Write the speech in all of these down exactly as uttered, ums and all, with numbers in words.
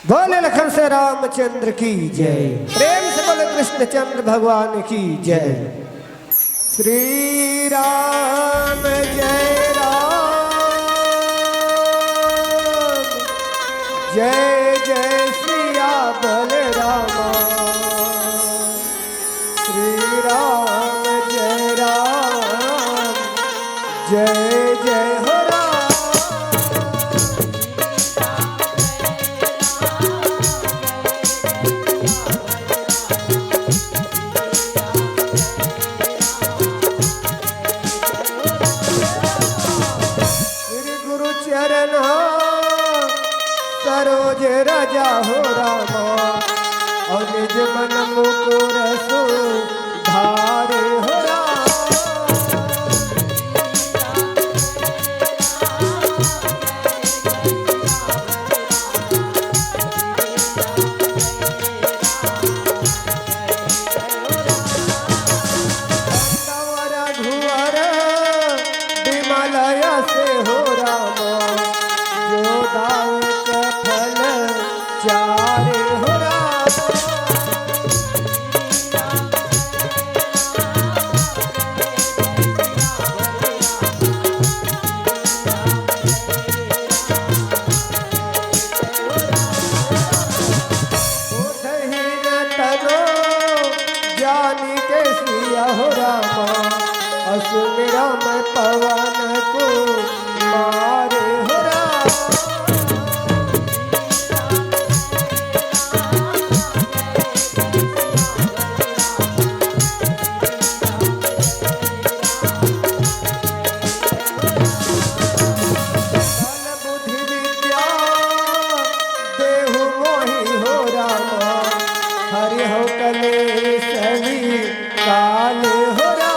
बोले लखन से रामचंद्र की जय। प्रेम से बोले कृष्णचंद्र भगवान की जय। श्री राम जय राम, जय जय सिया बलरामा। श्री राम जय राम, जय जय हो राम। श्री गुरु चरण सरोज रजा हो रामा, अउ निज मन मुकुर सुधारे हो रामा। रघुवर विमल यश हो रामा, जो दायक फल चारि हो रामा। बोधहीन तनो जानिके सिया हो रामा, असुमिरा मैं पवन कुमार हो रामा। बल बुद्धि विद्या देहु मोहि हो रामा, हरि हो कलेश विकाल हो रामा।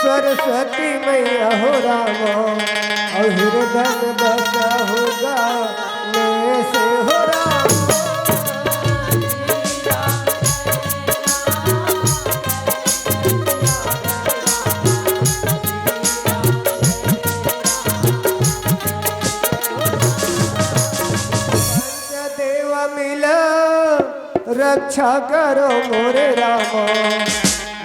सरस्वती मैया हो रामा, अउ हृदय में बसहु गणेश हो रामा। पंचदेव मिल रक्षा करो मोरे रामा,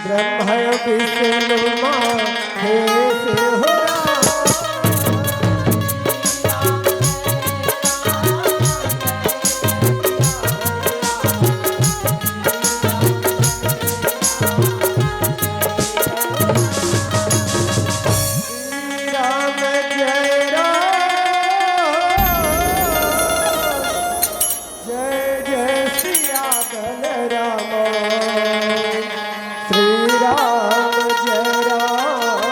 ब्रह्मा विष्णु महेश हो रामा। श्री राम जय राम, जय जय सिया बलराम। श्री राम जय राम,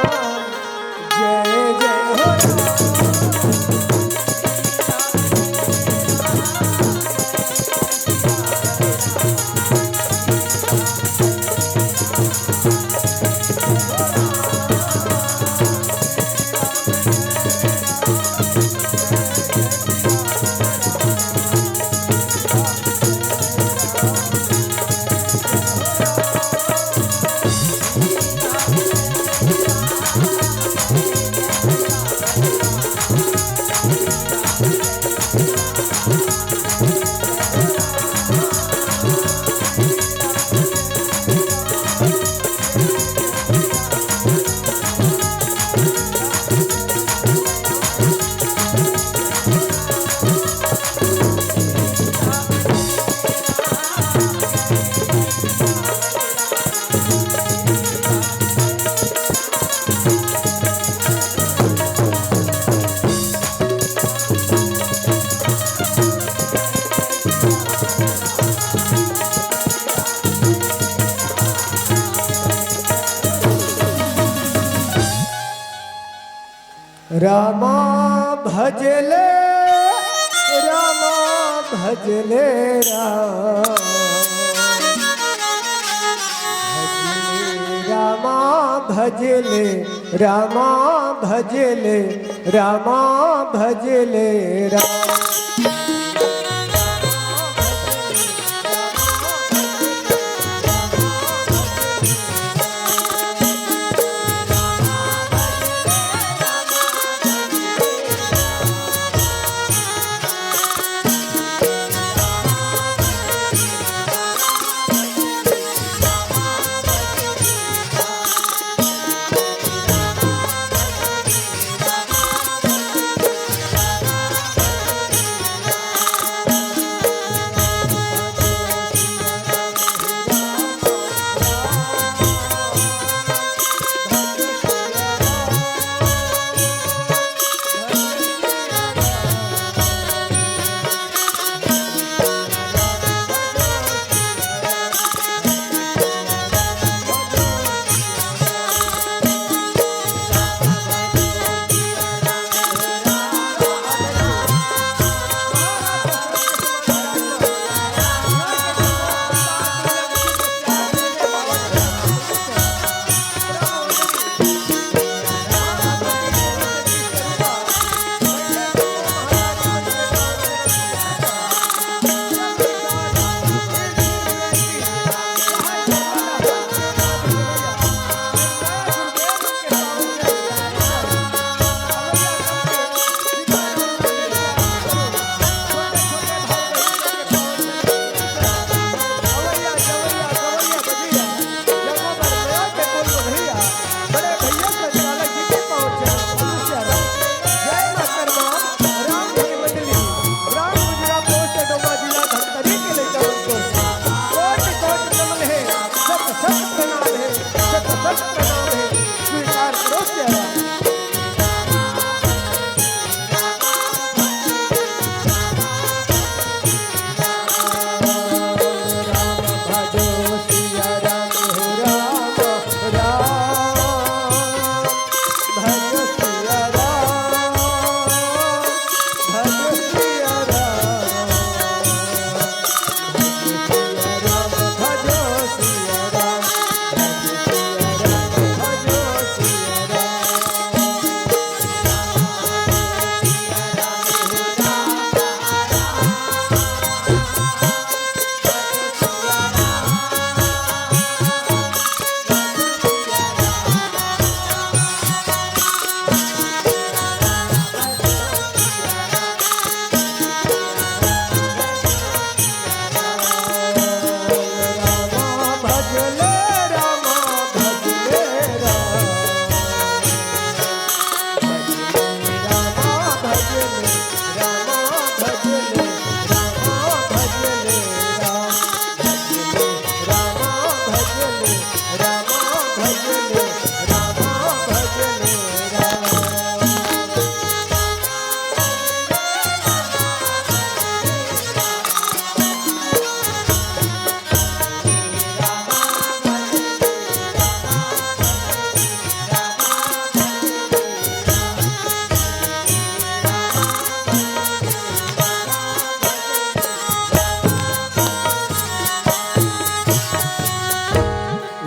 भजले रामा, भजले राम, भजले रामा, भजले रामा, भजले रामा, भजले राम।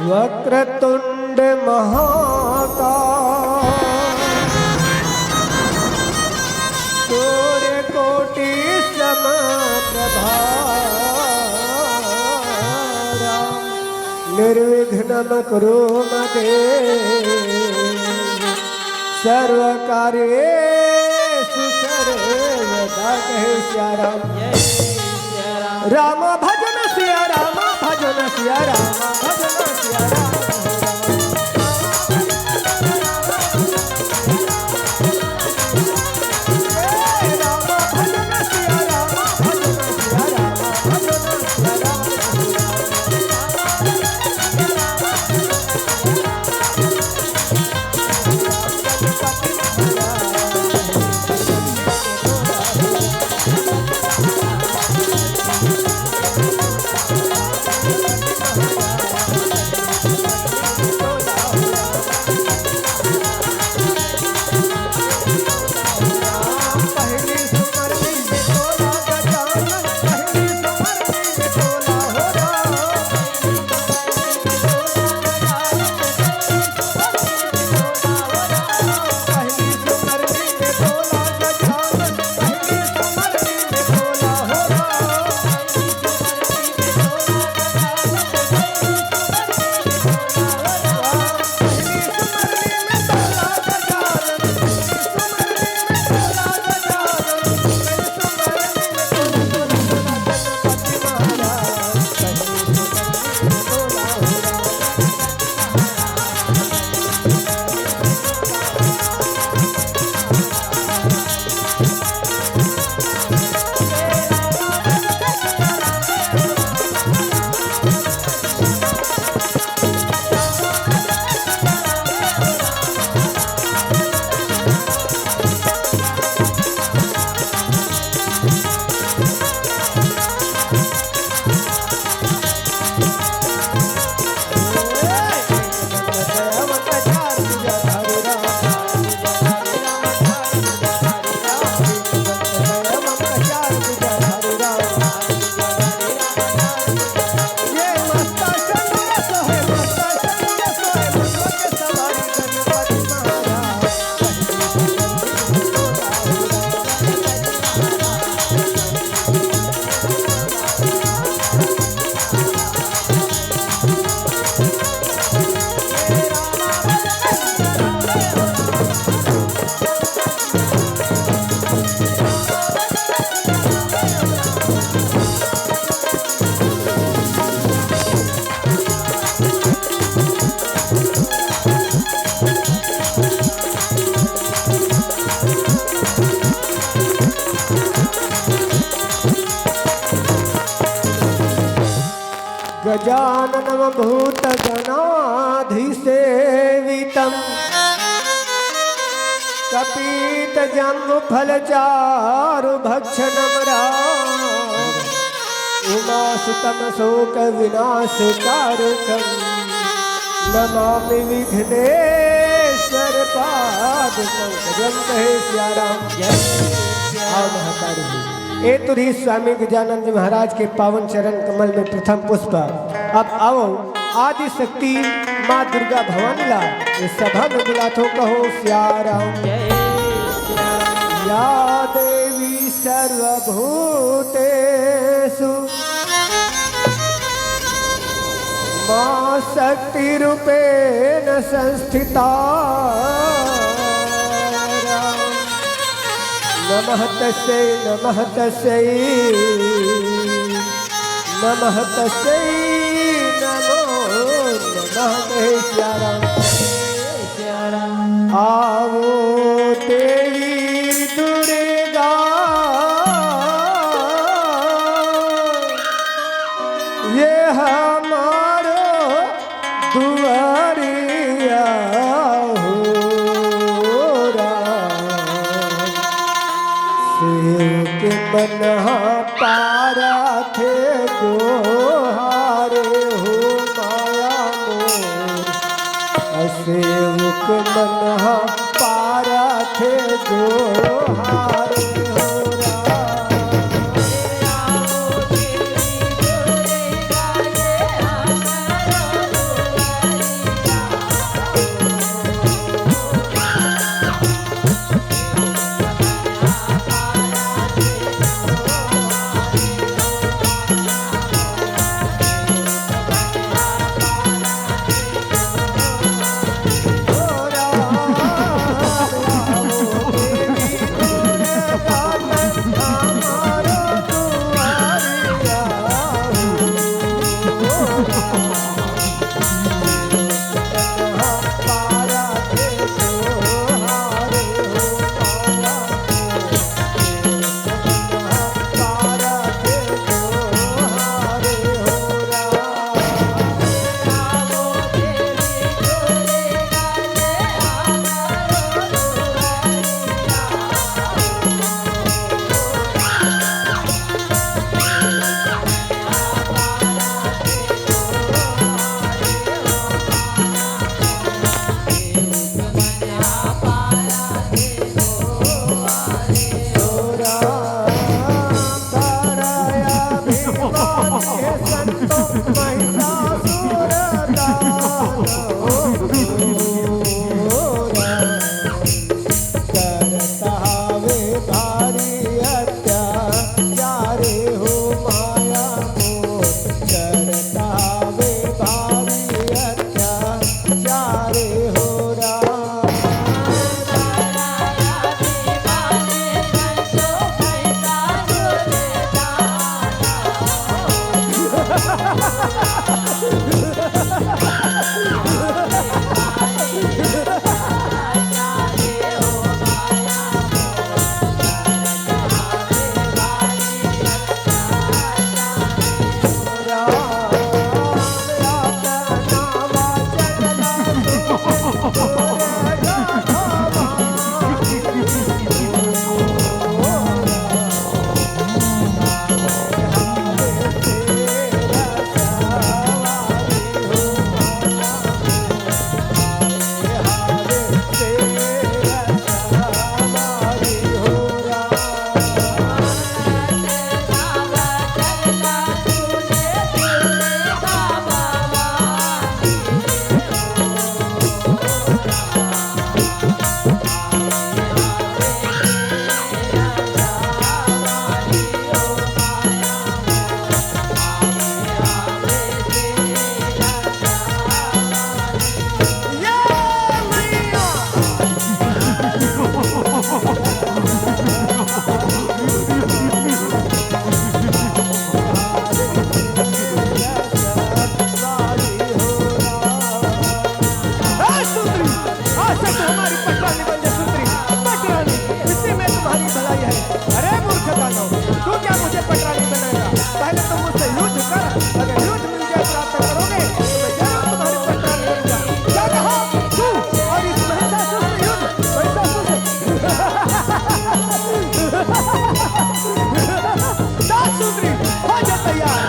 वक्रतुंड महाकाय, सूर्यकोटि समप्रभा। निर्विघ्नं कुरु मे देव सर्वकार्येषु सर्वदा। कहे सिया राम। जय सिया राम। राम भजन सिया राम, भजन सिया राम, भजन सिया राम। गजाननं भूतगणाधिसेवितम्। कपीतजम्बूफलचारुभक्षणं राम। उमासुतं शोकविनाशकारकम्। नमामि विघ्नेश्वर पाद पंकजम। कहे सिया राम। जय सिया राम। ए तुरही स्वामी गजानंद जी महाराज के पावन चरण कमल में प्रथम पुष्प। अब आओ आदि शक्ति माँ दुर्गा भवानी ला ये सभा में बुलाथों, कहो सिया राम। जय सिया राम। या देवी सर्वभूतेषु माँ शक्ति रूपेण संस्थिता। नमः तस्यै, नमः तस्यै, नमः तस्यै, नमो नमः। हे सिया राम। आवो देवी दुर्गा, ये हमारो दुआरिया हो राम। सेवक मन पारा थे दोहारे हो माया मोर। सेवक मन पारा थे दोहारे हो राम। सुंदरी, हो जा तैयार।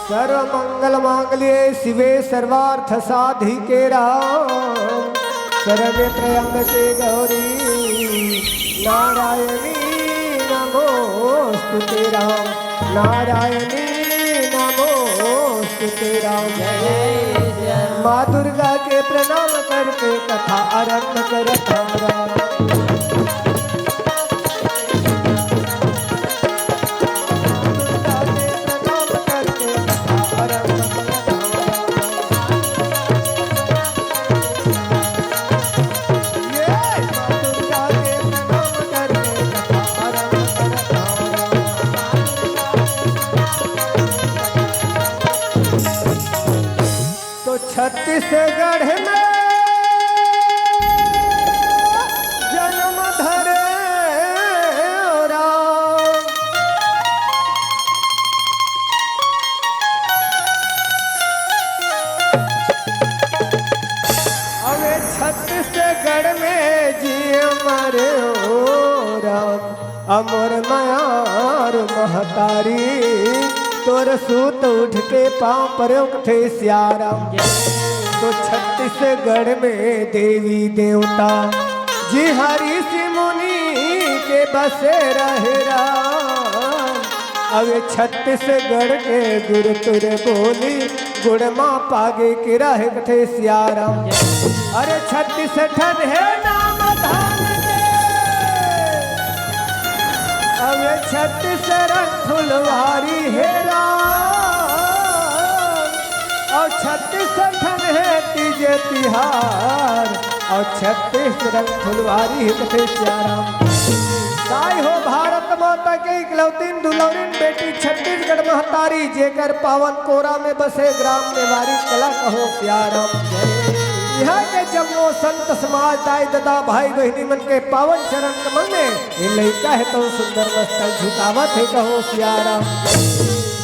सर्व मंगल मांगल्ये शिवे सर्वार्थ साधिके राम। शरण्ये त्र्यंबके गौरी नारायणी नमोस्तुते राम। नारायणी नमोस्तुते राम। जय जय। माँ दुर्गा के प्रणाम करके कथा आरंभ करत हँव राम। तो छत्तीसगढ़ में जन्म धरे राम। अबे छत्तीसगढ़ में जी अमर हो राम। अमर मयार महतारी, तोर सूत उठ के पाँव परोक थे सियाराम। तो छत्तीसगढ़ में देवी देवता जी हरि ऋषि मुनि के बसे रहे राम। अब छत्तीसगढ़ के गुर तुर बोली, गुड़ मा पागे के रहे कथे सियाराम। अरे छत्तीस ठन हे नाम धाम के, अब छत्तीस रंग फुलवारी हे राम। और छत्तीस ठन हे तीजे तिहार, और छत्तीस रंग फुलवारी हे कथे सियाराम। ताई हो भारत माता के इकलौतीन दुलौरीन बेटी छत्तीसगढ़ महतारी, जेकर पावन कोरा में बसे ग्राम नेवारी कला कहो सियाराम। इहाँ के जम्मो संत समाज, दाई ददा, भाई बहिनी मन के पावन चरण कमल में ये लइका हे तो सुंदर मस्तक झुकावत हे कहो सियाराम।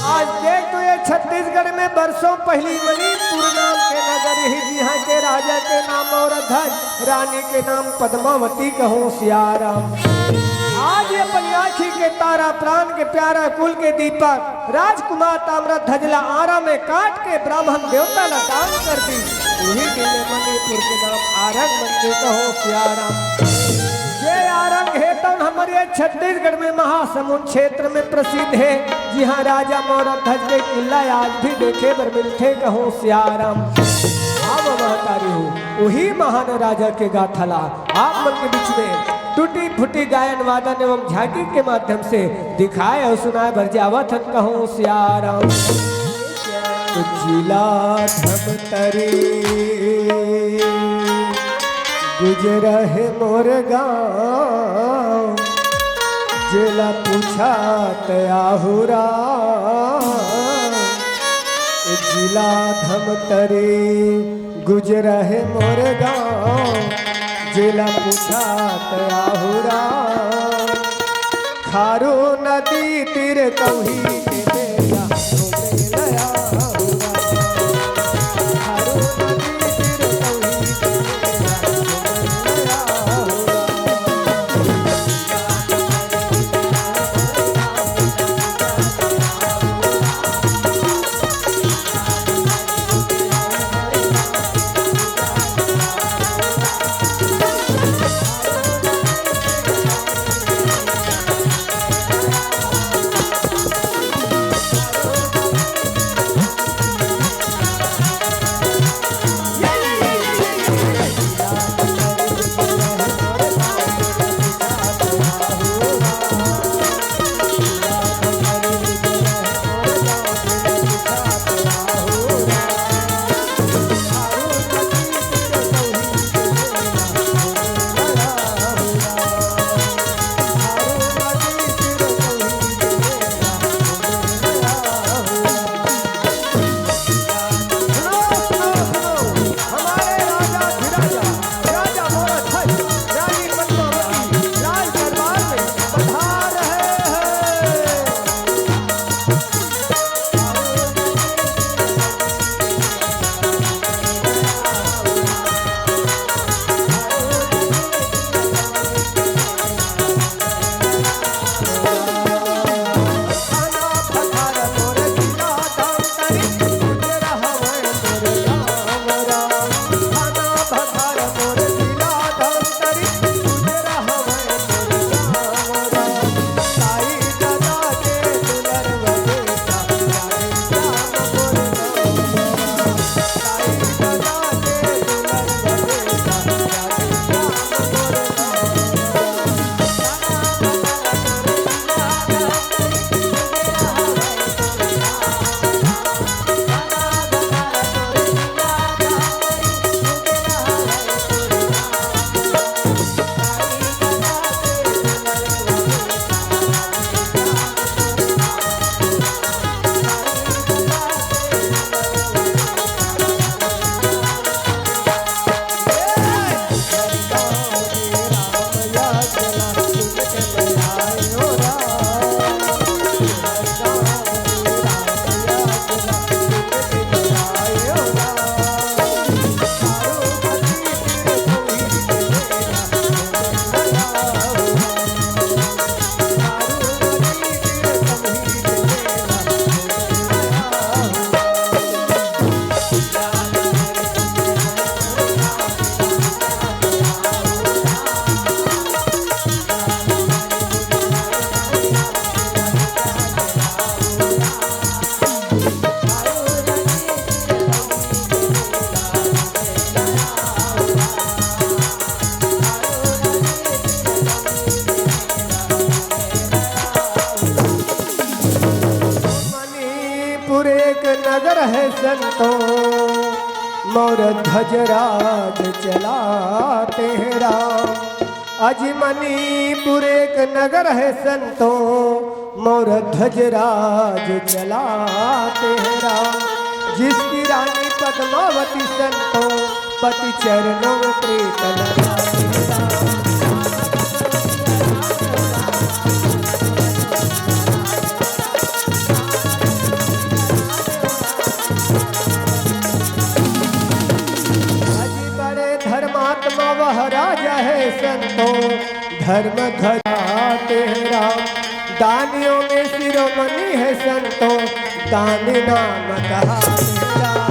आज देख तो ये छत्तीसगढ़ में बरसों पहिली मणिपुर नाम के नगर हे, जिहाँ के राजा के नाम औरधज, रानी के नाम पद्मावती कहो सियाराम। आज ये अपन आँखी के तारा, प्राण के प्यारा, कुल के दीपक राजकुमार ताम्रध्वज ला आरा में काट के ब्राह्मण देवता ला दान कर दी। उही के ले मणिपुर के नाम आरंग मन के कहो सियाराम। ये आरंग हे तउन हमर ये छत्तीसगढ़ में महासमुंद क्षेत्र में प्रसिद्ध हे, जिहाँ राजा मौरध्वज के किला आज भी देखे बर मिलथे कहो सियाराम। अब महतारी हो उही महान राजा के गाथा ला आप मन के बीच में टूटी फूटी गायन वादन एवं झांकी के माध्यम से दिखाए अउ सुनाए बर जावत हन कहूँ सियाराम। जिला धमतरी गुजरहे मोर गाँव, जेला पूछत आहुरा। जिला धमतरी गुजरहे मोर गाँव, जेला पूछत आहुरा। खारू नदी तीर कौही के बेरा घूमे लया हुआ। खारू नदी तीर कौही के बेरा घूमे लया हुआ। मणिपुर एक नगर है संतों, मौरध्वज राज चलाते हैं राम। अजी मणिपुर एक नगर है संतों, मौरध्वज राज चलाते हैं राम। जिसकी रानी पद्मावती संतों, पति चरणों में प्रीत लगाते हैं राम। अजी बड़े धर्मात्मा वह राजा है संतों, धर्म ध्वजा तेरा। दानियों में शिरोमणि है संतो, दानी नाम कहानी राम।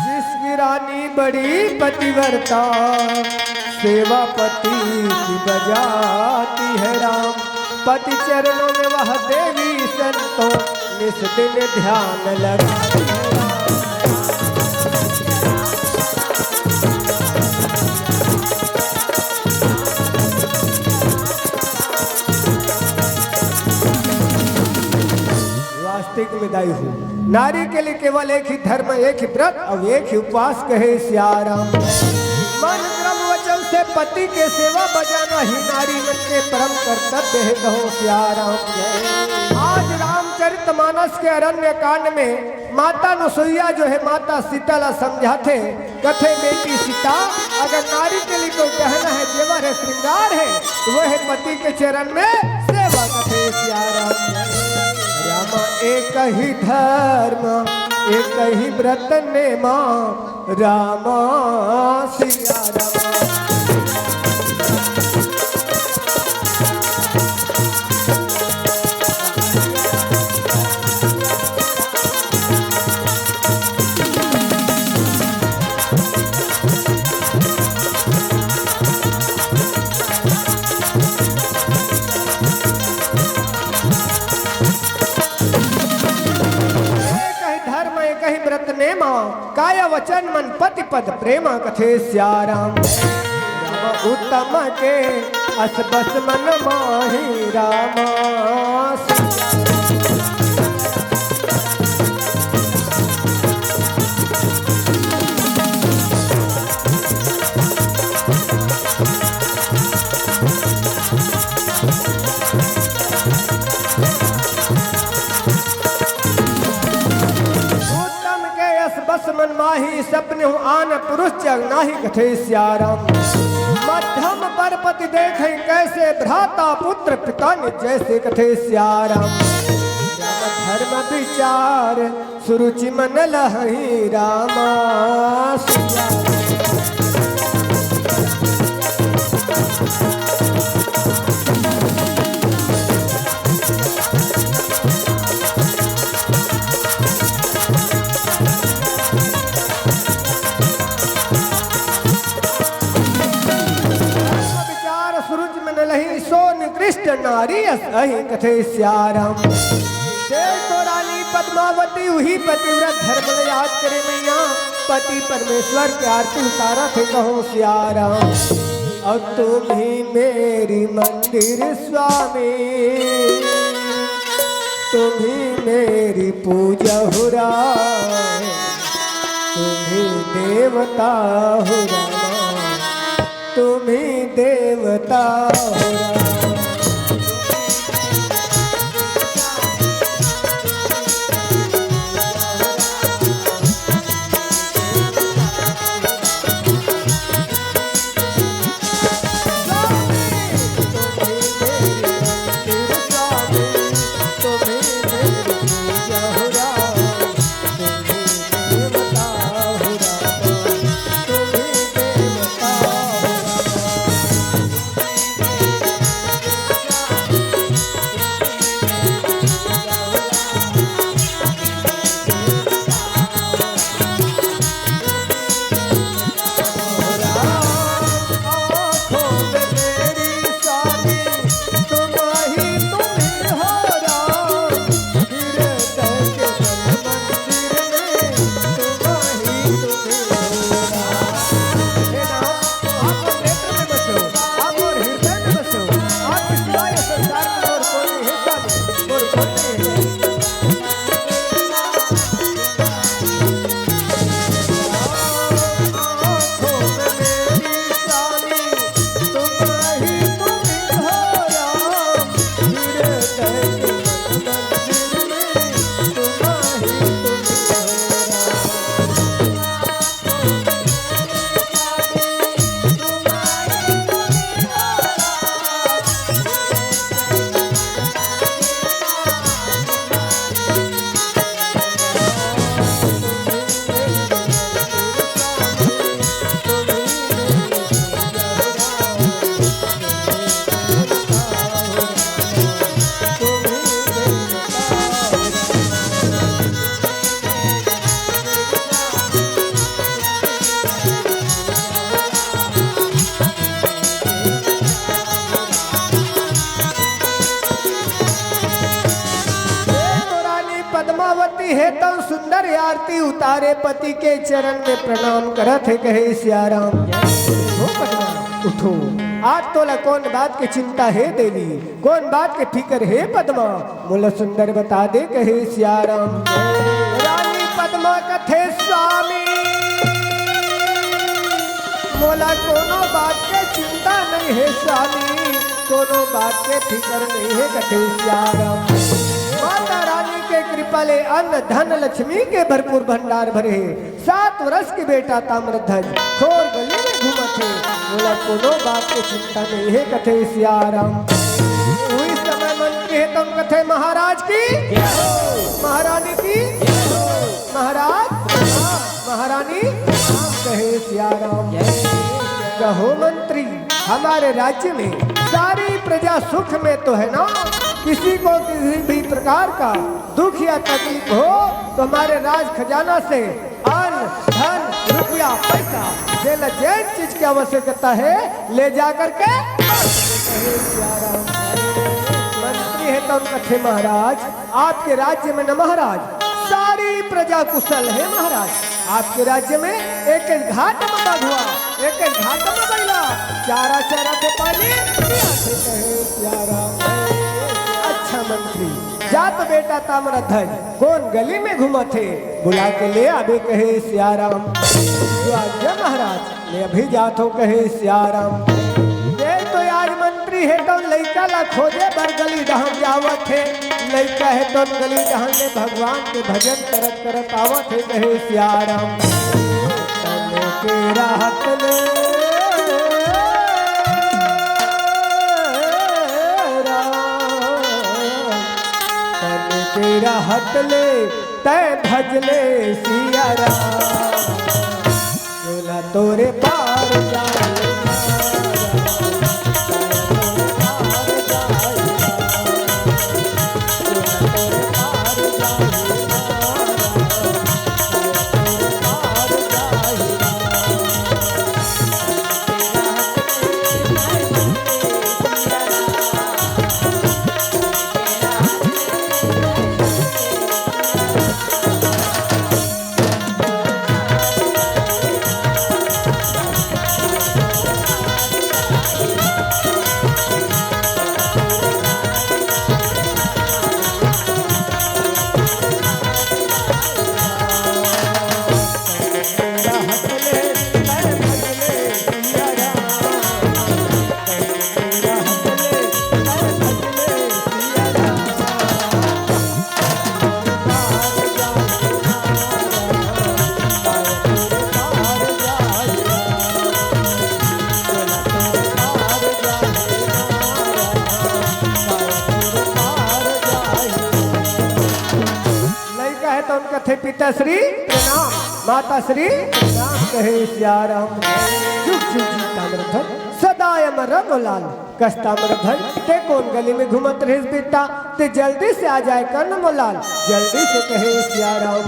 जिसकी रानी बड़ी पतिव्रता, सेवा पति की बजाती है राम। पति चरणों में वह देवी संतो, निस दिन ध्यान लगाती है राम। वास्तविक में दाई हो, नारी के लिए केवल एक ही धर्म, एक ही व्रत और एक ही उपवास कहे सिया राम। मन क्रम वचन से पति के सेवा बजाना ही नारी मन के परम कर्तव्य है, कहो सिया राम। आज रामचरित मानस के अरण्य कांड में माता अनुसुईया जो है माता सीता ला समझाथे, कथे बेटी सीता, अगर नारी के लिए कोई गहना है, जेवर है, श्रृंगार है, तो वो है पति के चरण में सेवा, कथे सिया राम। राम एक ही धर्म, एक ही व्रत नेमा, राम सिया राम। एक ही धर्म, एक ही व्रत नेमा, काय वचन मन पति पद प्रेमा, कथे सिया राम। राम उत्तम के अस बस मन माही राम। उत्तम के यस बस मन माही, सपने हूँ आन पुरुष जग नाही, कथे सिया राम। मध्यम पर पति देखे कैसे, भ्राता पुत्र पिता निज जैसे, कथे सिया राम। धर्म विचार सुरुचि मन लहही रामा। विचार सुरुचि मन लही, सो निकृष्ट नारी अस अही, कथे सिया राम। देख तो रानी पद्मावती उही पतिव्रत धर्म ल याद करे मैया, पति परमेश्वर के आरती उतारथे, कहो सिया राम। और तुम ही मेरी मंदिर स्वामी, तुम ही मेरी पूजा हो राम, तुम ही देवता हो राम, तुम ही देवता हो राम। सुंदर आरती उतारे, पति के चरण में प्रणाम करत हे, कहे सिया राम। हो पद्मा, उठो, आज तोला कौन बात के चिंता हे देवी, कौन बात के फिकर हे पद्मा, मोला सुंदर बता दे, कहे सिया राम। रानी पद्मा कथे स्वामी, मोला कोनो बात के चिंता नहीं हे स्वामी, कोनो बात के फिकर नहीं हे, कथे सिया राम। माता रानी के कृपा ले अन्न धन लक्ष्मी के भरपूर भंडार भरे हे। सात वर्ष के बेटा ताम्रध्वज खोर गली में घूमत हे, मोला कोनो बात के चिंता नहीं हे, कथे सिया राम। उही समय मंत्री हे तउन कथे महाराज की, महारानी की, महाराज, महारानी, कहे सिया राम। कहो मंत्री, हमारे राज्य में सारी प्रजा सुख में तो है ना? किसी को किसी भी प्रकार का दुख या तकलीफ हो तो हमारे राज खजाना से अन्न, धन, रुपया, पैसा, जेला जेन चीज की आवश्यकता है, ले जा करके। कहे सिया राम। मंत्री हे तउन कथे महाराज, आपके राज्य में न महाराज, सारी प्रजा कुशल हे महाराज। आपके राज्य में एक एक घाट में बघवा, एक एक घाट में बइला, चारा चारा के पानी पियाथे, कहे सिया राम। अच्छा मंत्री, जात बेटा ताम्रध्वज कौन गली में घूमत हे, बुला के ले आबे, कहे सिया राम। जो आज्ञा महाराज। मैं अभी जात हूँ, कहे सिया राम। ये तो आज मंत्री हे तउन लइका ला खोजे बर गली डहर जावत हे। लइका हे तउन गली डहर ले भगवान के भजन करत करत आवत हे, कहे सिया राम। तन के रहत ले राम, तन के रहत ले तैं भजले सिया राम। तोला तोरे पार जाए लइका हे तउन कथे पिता श्री प्रणाम, माता श्री प्रणाम, कहे सिया राम। जुग जुग जी ताम्रध्वज सदा अमर रहो लाल। कस ताम्रध्वज, तैं कौन गली में घूमत रहिस बेटा, तैं जल्दी से आ जाए कर न मोलाल, जल्दी से, कहे सिया राम।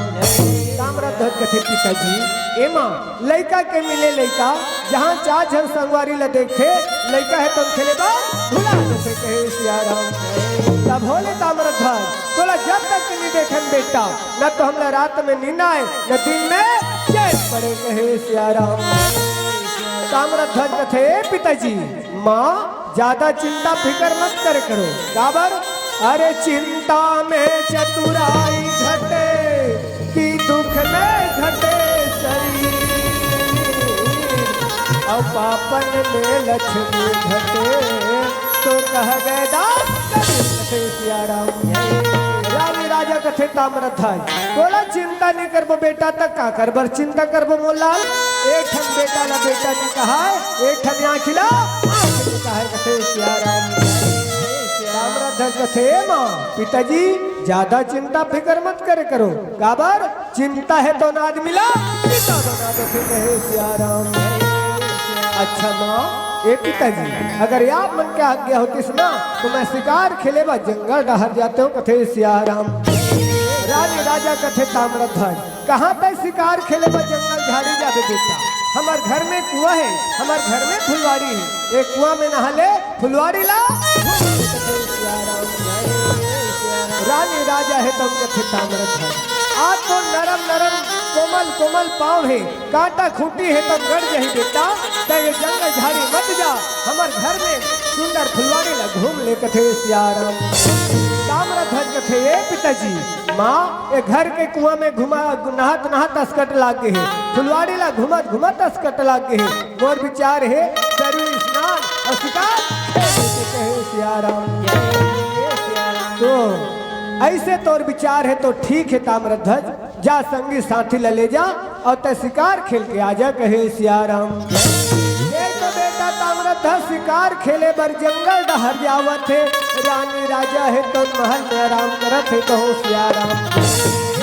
ताम्रध्वज कथे पिताजी, ए माँ, लइका के मिले लइका, जहाँ चार झन संगवारी ला देखथे, लइका हे तउन खेले बर भुला देथे, कहे सिया राम। तभो ले ताम्रध्वज, तोला जब तक नहीं देखन बेटा, न तो हमला रात में नींद आए, न दिन में चैन पड़े, कहे सिया राम। ताम्रध्वज कथे पिताजी, माँ, ज्यादा चिंता फिकर मत करे करो। काबर? अरे चिंता में चतुराई घटे, कि दुख में घटे शरीर। अउ पापन में लक्ष्मी घटे, तो कह गए दास कबीर। कथे सिया राम। रानी राजा कथे ताम्रध्वज, तोला चिंता नहीं करबो बेटा, त काकर बर चिंता करबो मोर लाल? एक ठन बेटा ला बेटा नहीं कहाय, एक ठन आँखी ला आँखी नहीं कहाय, कथे सिया राम। ताम्रध्वज कथे, माँ, पिताजी, ज्यादा चिंता फिकर मत करे करो। काबर? चिंता हे तउन आदमी ला पिता बना देथे, कहे सिया राम। अच्छा माँ, ए पिताजी, अगर आप मन के आज्ञा होतिस ना, तो मैं शिकार खेले बर जंगल डहर जातेंव, कथे सिया राम। रानी राजा कथे ताम्रध्वज, कहाँ तैं शिकार खेले बर जंगल झाड़ी जाबे बेटा? हमर घर में कुआँ हे, हमर घर में फुलवारी हे, ए कुआँ में नहा ले, फुलवारी ला। रानी राजा हे तउन कथे ताम्रध्वज, आज तो नरम नरम कोमल कोमल पाँव हे, कांटा खूंटी हे त गड़ जही बेटा, त ये जंगल झाड़ी मत जा, हमर घर में सुंदर फुलवाड़ी ला घूम ले कथे सियाराम। ताम्रध्वज कथे, ए पिताजी, माँ, ये घर के कुआं में घुमा, नहात नहात असकट लाग गे हे, फुलवाड़ी ला घुमत घुमत असकट लाग गे हे, मोर विचार हे सरयू स्नान अउ शिकार खेले के कहे सियाराम। तो ऐसे तोर विचार हे तो ठीक हे ताम्रध्वज, जा संगी साथी ला ले जा अउ तैं शिकार खेल के आ जा कहे सियाराम। ये तो बेटा ताम्रध्वज शिकार खेले बर जंगल डहर जावत हे, रानी राजा हे तो महल में आराम करत हे कहो सियाराम।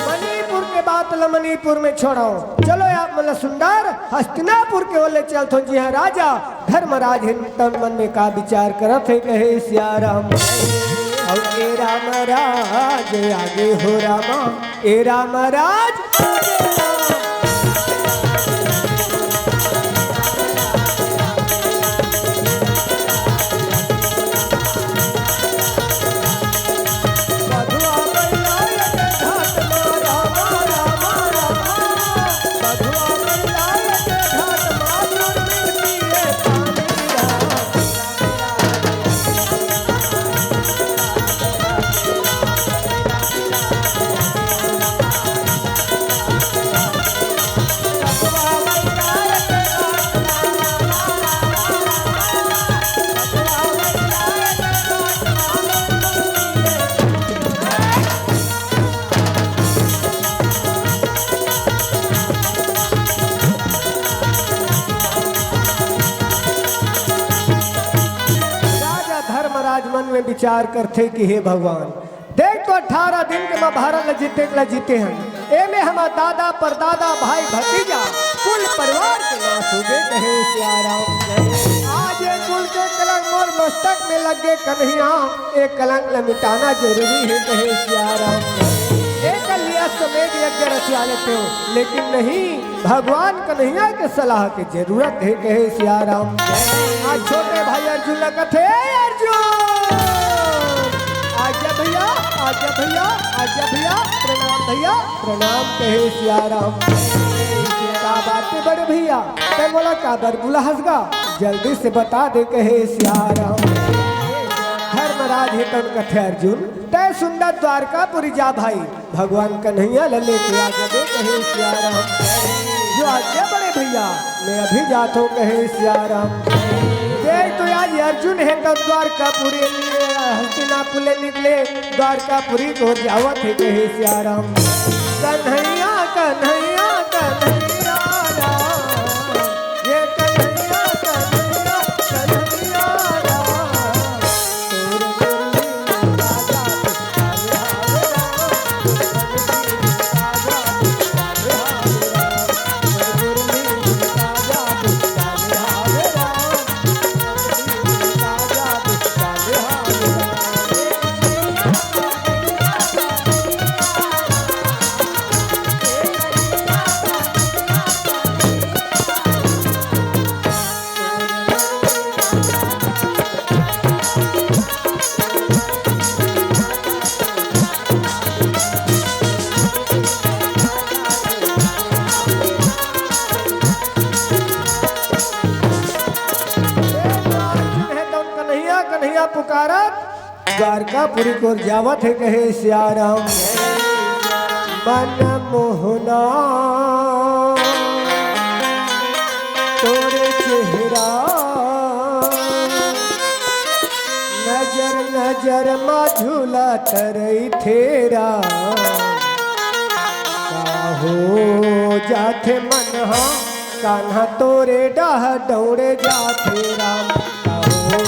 मणिपुर के बात ला मणिपुर में छोड़व, चलो आप मन ला सुंदर हस्तिनापुर के ओर ले चलथों, जिहाँ राजा धर्मराज हे तन मन में का विचार करत हे कहे सियाराम। अउ ए राम राज आगे हो रामा, ए राम राज आगे राम। राजा धर्मराज मन में विचार करथे कि हे भगवान, देख तो अठारह दिन के महाभारत ल जीते ल जीते हन, एमे हमर दादा परदादा भाई भतीजा कुल परिवार के नाश हो गे कहे सियाराम। आज ये कुल के कलंक मोर मस्तक में लग गे कन्हैया, ये कलंक ल मिटाना जरूरी हे कहे सियाराम। एक अश्वमेध यज्ञ रचिया लेते हो, लेकिन नहीं, भगवान कन्हैया के सलाह के जरूरत हे कहे सियाराम। आज छोटे भाई अर्जुन ला कथे, "ए अर्जुन, आजा भैया, आजा भैया, आजा भैया, प्रणाम भैया, प्रणाम," कहे सियाराम। "का बात हे बड़े भैया, तैं मोला काबर बुलाहस गा, जल्दी से बता दे," कहे सियाराम। धर्मराज हे तन कथे, "अर्जुन, तैं सुंदर द्वारकापुरी जा भाई, भगवान कन्हैया ल लेके आ जबे," कहे सियाराम। "जो आज्ञा बड़े भैया, मैं अभी जात हों," कहे सियाराम। देख तो आज अर्जुन हे त द्वारकापुरी, हस्तिनापुर ले निकले, द्वारकापुरी को जावत हे कहे सियाराम। कन्हैया, कन्हैया, कन्हैया राम, ये कन्हैया, कन्हैया, कन्हैया राम। कन्हैया, कन्हैया पुकारत द्वारकापुरी कोर जावत हे कहे सियाराम। मन मोहना तोरे चेहरा, नजर नजर मा झूलत रहिथे राम। का हो जाथे मन हा कान्हा तोरे डहर दौड़े जाथे राम। का हो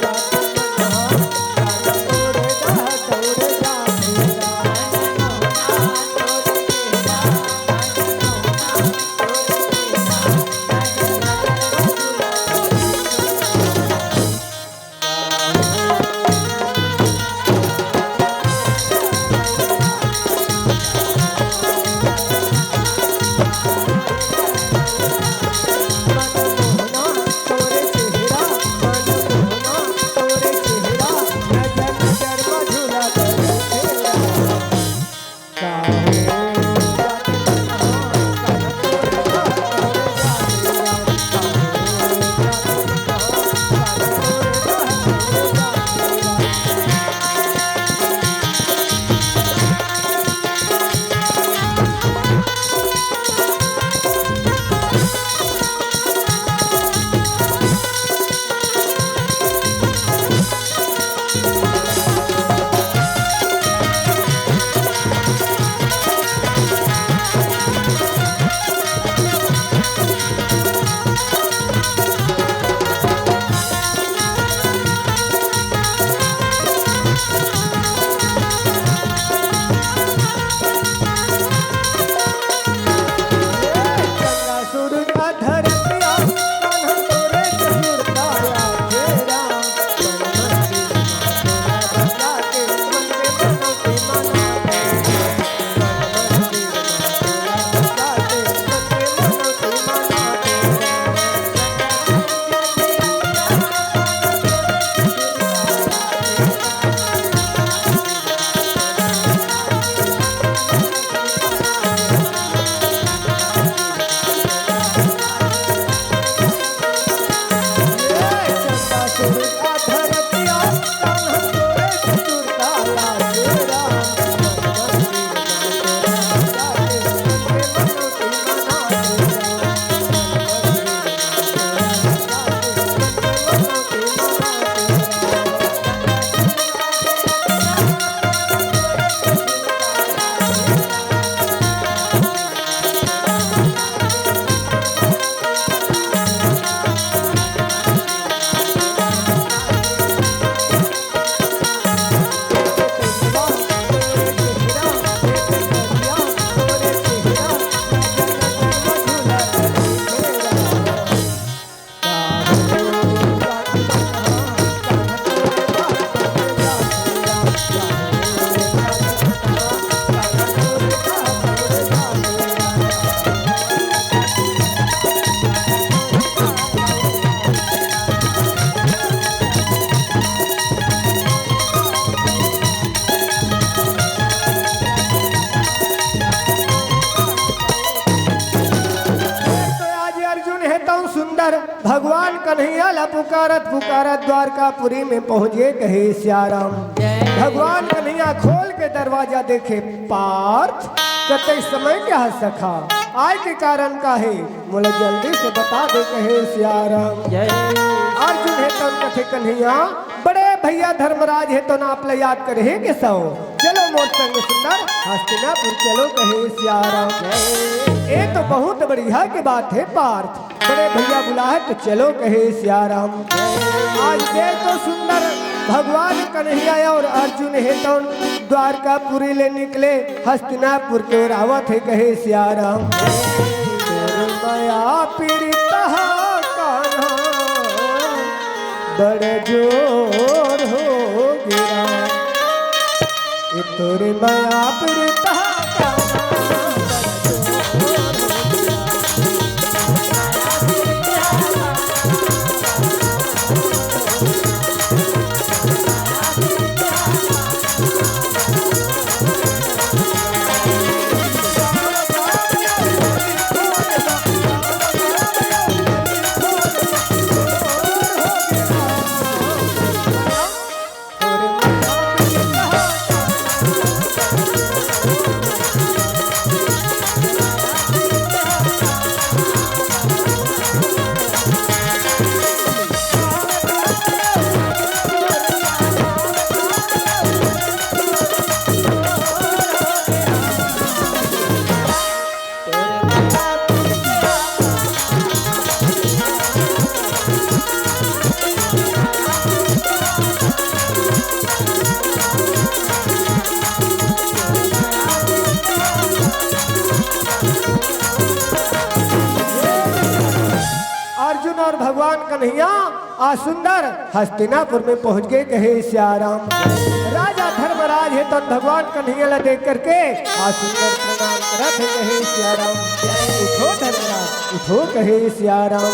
जाथे मन हा कान्हा तोरे डहर दौड़े जाथे राम। भगवान कन्हैया ला पुकारत पुकारत द्वारकापुरी में पहुंच गे, कहे सियाराम। भगवान कन्हैया खोल के दरवाजा देखे, पार्थ, कते समय के हा सखा, आय के कारण का हे, मोला जल्दी से बता दे, कहे सियाराम। अर्जुन हे तौन कथे कन्हैया, बड़े भैया धर्मराज हे तौन आप ला याद करे हे के सव, चलो मोर संग सुंदर हस्तिनापुर चलो, कहे सियाराम। ये तो बहुत बढ़िया के बात हे पार्थ, बड़े भैया बुलाए तो चलो, कहे सियाराम। आज देख तो सुंदर भगवान कन्हैया और अर्जुन हे तौन द्वारकापुरी ले निकले, हस्तिनापुर के ओर आवत हे, कहे सियाराम। तोर मया पीड़ित हा कान्हा, बड़ जोर हो गिरा। ए तोर मया पीड़ित हा कान्हा, बड़ जोर हो गिरा। अर्जुन और भगवान कन्हैया आज सुंदर हस्तिनापुर में पहुंच गे, कहे सियाराम। राजा धर्मराज हे तौन भगवान कन्हैया ला देख करके आज सुंदर प्रणाम करत हे, कहे सियाराम। उठो धर्मराज, उठो, कहे सियाराम।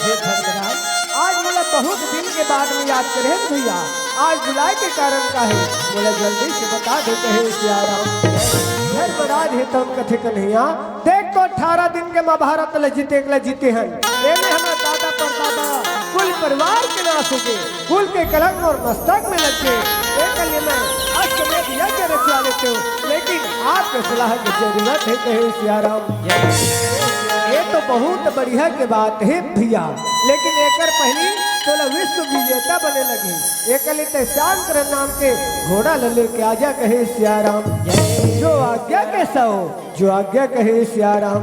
हे धर्मराज, आज मोला बहुत दिन के बाद में याद करे हे भैया, आज बुलाए के कारण का हे, मोला जल्दी से बता दे, कहे सियाराम। धर्मराज हे तौन कथे कन्हैया, देख तो अठारह दिन के महाभारत ल जीते, ल जीते हन। एमे हमर दादा परदादा कुल परिवार के नाश हो गे, कुल के कलंक मोर मस्तक में लग गे। ए कल ये मैं अश्वमेध यज्ञ रचवा लेते हूँ, लेकिन आपके सलाह की जरूरत हे, कहे सियाराम। ये तो बहुत बढ़िया के बात हे भैया, लेकिन एकर पहली तोला विश्व विजेता बने लगही। एकर लिए ते श्याम करण नाम के घोड़ा ल लेके आजा, कहे सियाराम। जो आज्ञा के सव जो आज्ञा कहे सियाराम।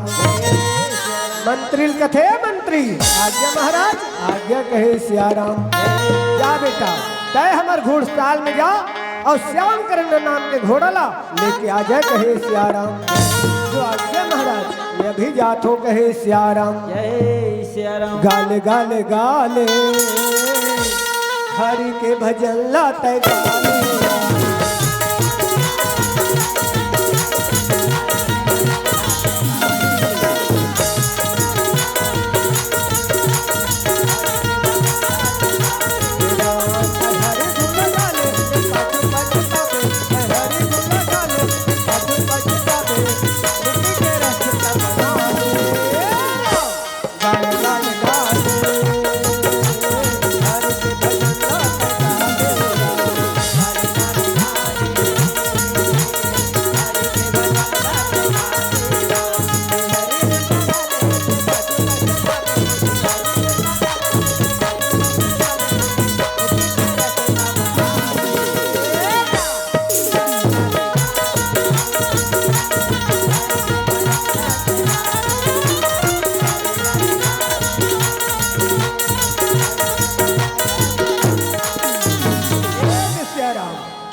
मंत्री ल कथे, मंत्री, आज्ञा महाराज, आज्ञा कहे सियाराम। जा बेटा, तय हमर घोड़साल में जा और श्याम करण नाम के घोड़ा ला लेके आ जाए, कहे सियाराम। जो आज्ञा महाराज, मैं अभी जात हो, कहे सियाराम। जय सियाराम। गाल गाल गाल हरि के भजन ला तय गाल।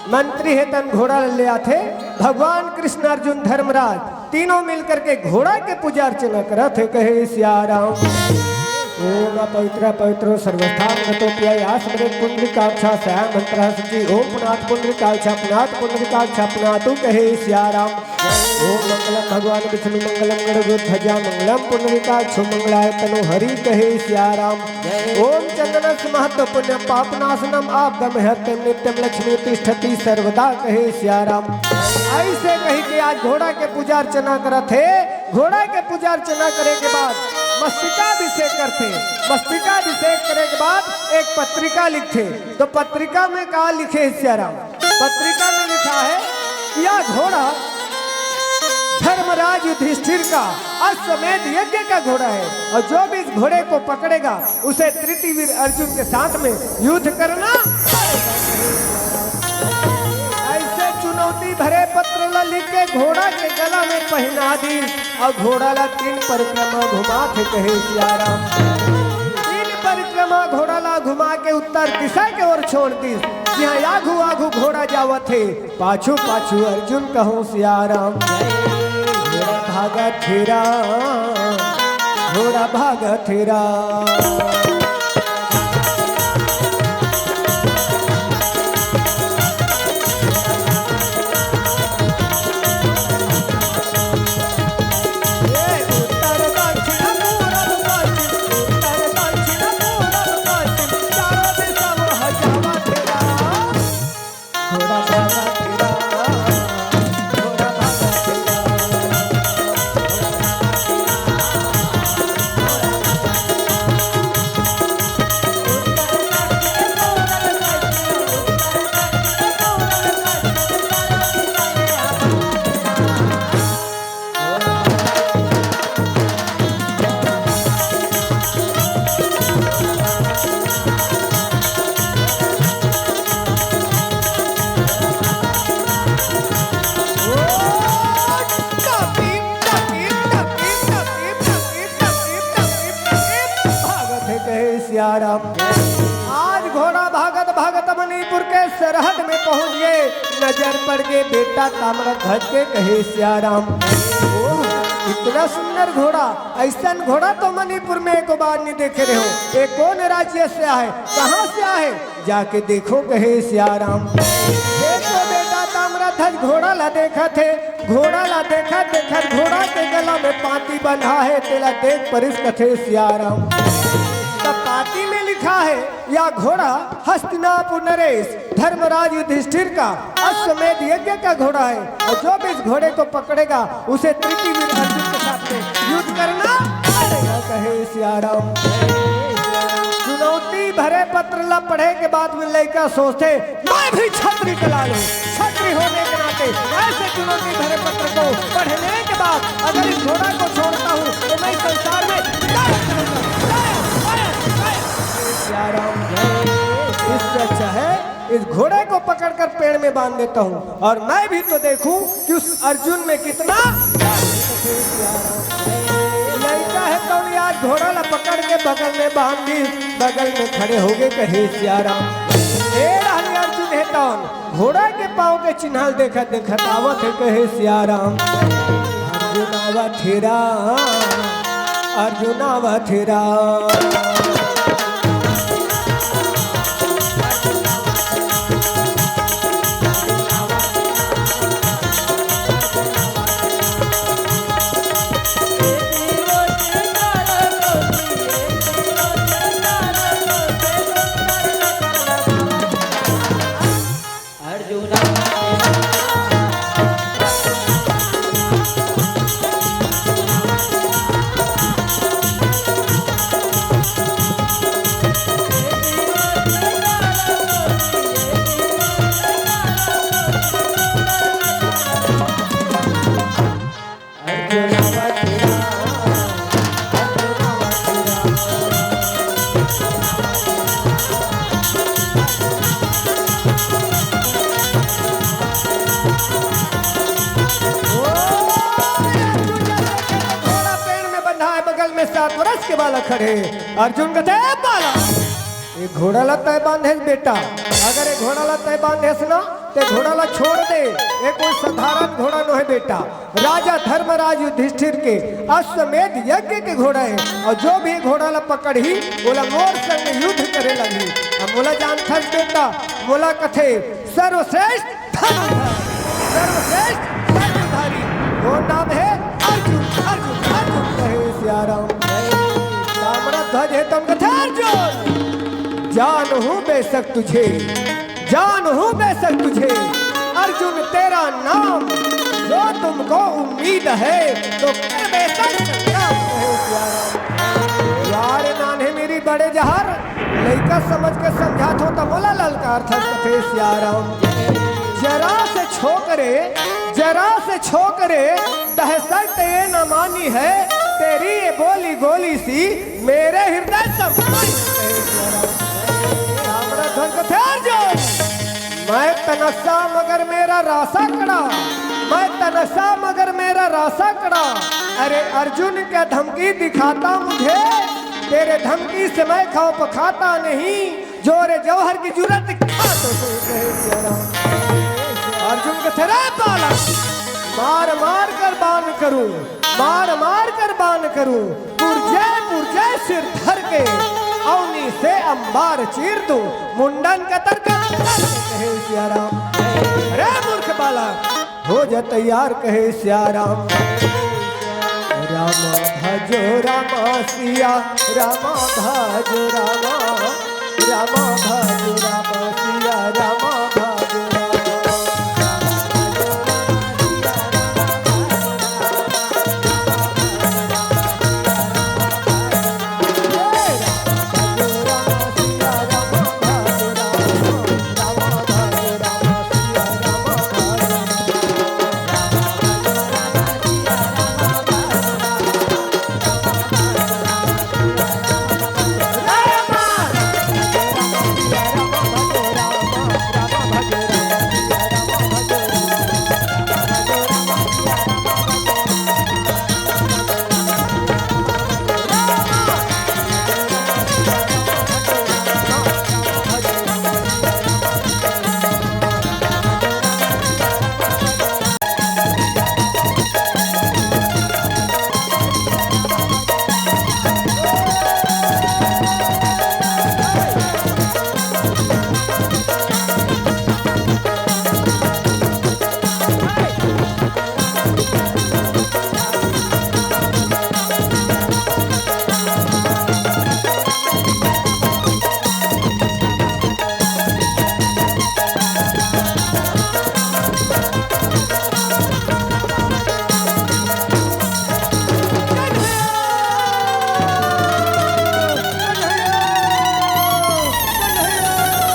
मंत्री हे तन घोड़ा ले आथे, भगवान कृष्ण, अर्जुन, धर्मराज तीनों मिल करके घोड़ा के पूजा अर्चना करत हे, कहे सियाराम। ओम पवित्र पवित्र सर्वस्थान गतो पिया यास मरे पुंडरीकाक्षा सया मंत्र सची। ओम पुनाथ पुंडरीकाक्षा पुनाथ पुंडरीकाक्षा पुनातु, कहे सियाराम। ओम मंगलम भगवान विष्णु मंगलम गरुड़ ध्वजा मंगलम पुंडरीकाक्षो मंगलाय तनो हरि, कहे सियाराम। ओम चंदनस महत्व पुण्यम पाप नाशनम आपदम हरतम नित्यम लक्ष्मी तिष्ठति सर्वदा, कहे सियाराम। ऐसे कही के आज घोड़ा के पूजा अर्चना करत हे। घोड़ा के पूजा अर्चना करे के बाद मस्तकाभिषेक करथे। मस्तकाभिषेक करे के बाद एक पत्रिका लिखथे। तो पत्रिका में का लिखे हे सियाराम? पत्रिका में लिखा है कि या घोड़ा धर्मराज युधिष्ठिर का अश्वमेध यज्ञ का घोड़ा है, और जो भी इस घोड़े को पकड़ेगा, उसे तृतीय वीर अर्जुन के साथ में युद्ध करना। ऐसे चुनौती भरे पत्र ला लिख के घोड़ा के गला में पहना दी, और घोड़ा ला तीन परिक्रमा घुमाथे, कहे सियाराम। तीन परिक्रमा घोड़ा ला घुमा के उत्तर दिशा के ओर छोड़ दी। जिहाँ आघू आघू घोड़ा जावत हे, पाछू पाछू अर्जुन कहूँ सियाराम। घोड़ा भागत हे राम, घोड़ा भागत हे राम। भागत हे कहे सियाराम। आज घोड़ा भागत भागत मणिपुर के सरहद में पहुंच गए। नजर पड़ गए बेटा ताम्रध्वज के, कहे सियाराम। ओह, इतना सुंदर घोड़ा, ऐसा घोड़ा तो मणिपुर में एको बार नहीं देखे रहे हो। ये कौन राज्य से आए, कहाँ से आए? जाके देखो कहे सियाराम। देखो बेटा ताम्रध्वज घोड़ा ला देखत हे, घोड़ा ला देखत देखत घोड़ा के गला में पाती बंधा हे, तेला देख परिस कथे सियाराम। तब पाती में लिखा हे, या घोड़ा हस्तिनापुर नरेश धर्मराज युधिष्ठिर का अश्वमेध यज्ञ का घोड़ा है, और जो भी इस घोड़े को पकड़ेगा, उसे तृतीय वीर अर्जुन के साथ में युद्ध करना पड़ेगा, कहे सियाराम। चुनौती भरे पत्र ला पढ़े के बाद में लइका सोचथे, मैं भी छत्री कहलाहूँ, छत्री होने के नाते ऐसे चुनौती भरे पत्र को पढ़ने के बाद अगर इस घोड़ा को छोड़ता हूँ तो मैं इस संसार में गायब हो जाऊंगा। गायब, गायब, गायब। सियाराम जय। इससे अच्छा है इस घोड़े को पकड़कर पेड़ में बांध देता हूँ और मैं भी तो देखूं कि उस अर्जुन में कितना। लइका हे तौन आज घोड़ा ला पकड़ के बगल में बांध दी, बगल में खड़े हो गए, कहे सियाराम। ए रहनी अर्जुन हे तौन घोड़ा के पाँव के चिन्ह देखत देखत आवत हे, कहे सियाराम। अर्जुन आवत हे राम, अर्जुन आवत हे राम। घोड़ा पेड़ में बंधा है, बगल में सात वर्ष के बालक खड़े हैं। अर्जुन कहते हैं, "ए बालक, ये घोड़ा ला तय बांधे बेटा, अगर ये घोड़ा ला तय बांधे ना, ते घोड़ा ला छोड़ दे, ये कोई साधारण घोड़ा नोहे बेटा।" राजा धर्मराज युधिष्ठिर के अश्वमेध यज्ञ के घोड़ा है, और जो भी घोड़ा ला पकड़ही, ओला मोर संग युद्ध करे लगही। अब मोला जानथस बेटा, मोला कथे सर्वश्रेष्ठ धनुर्धर, सर्वश्रेष्ठ धनुर्धारी। वो नाम है अर्जुन, अर्जुन, अर्जुन कहे सियाराम। ताम्रध्वज हे तौन कथे अर्जुन, जानहूँ बेशक तुझे, जानहूँ बेशक तुझे अर्जुन तेरा नाम, जो तुमको उम्मीद है तो कर बेशक संग्राम, कहे सियाराम। जहर लइका समझ के समझात हो त मोला ललकारथस कथे सियाराम। जरा से छोकरे, जरा से छोकरे, दहशत ये न मानी है, तेरी ये बोली गोली सी मेरे हृदय तक। ताम्रध्वज कथे अर्जुन, मैं तनसा मगर मेरा रासा कड़ा, मैं तनसा मगर मेरा रासा कड़ा। अरे अर्जुन क्या धमकी दिखाता मुझे, तेरे धमकी से मैं खौफ खाता नहीं, जोरे जौहर की जुर्रत दिखा तो सही कहे सियाराम। अर्जुन कथे रे बालक, मार मार कर बाण करूं, मार मार कर बाण करूं, पुरजे पुरजे सिर धर के, अवनी से अंबार चीर दूं, मुंडन कतर कर कहे सियाराम। रे मूर्ख बालक, हो जा तैयार कहे सियाराम। रामा भजो रामा सिया, रामा भजो रामा, रामा भजो रामा सिया, रामा भजो रामा।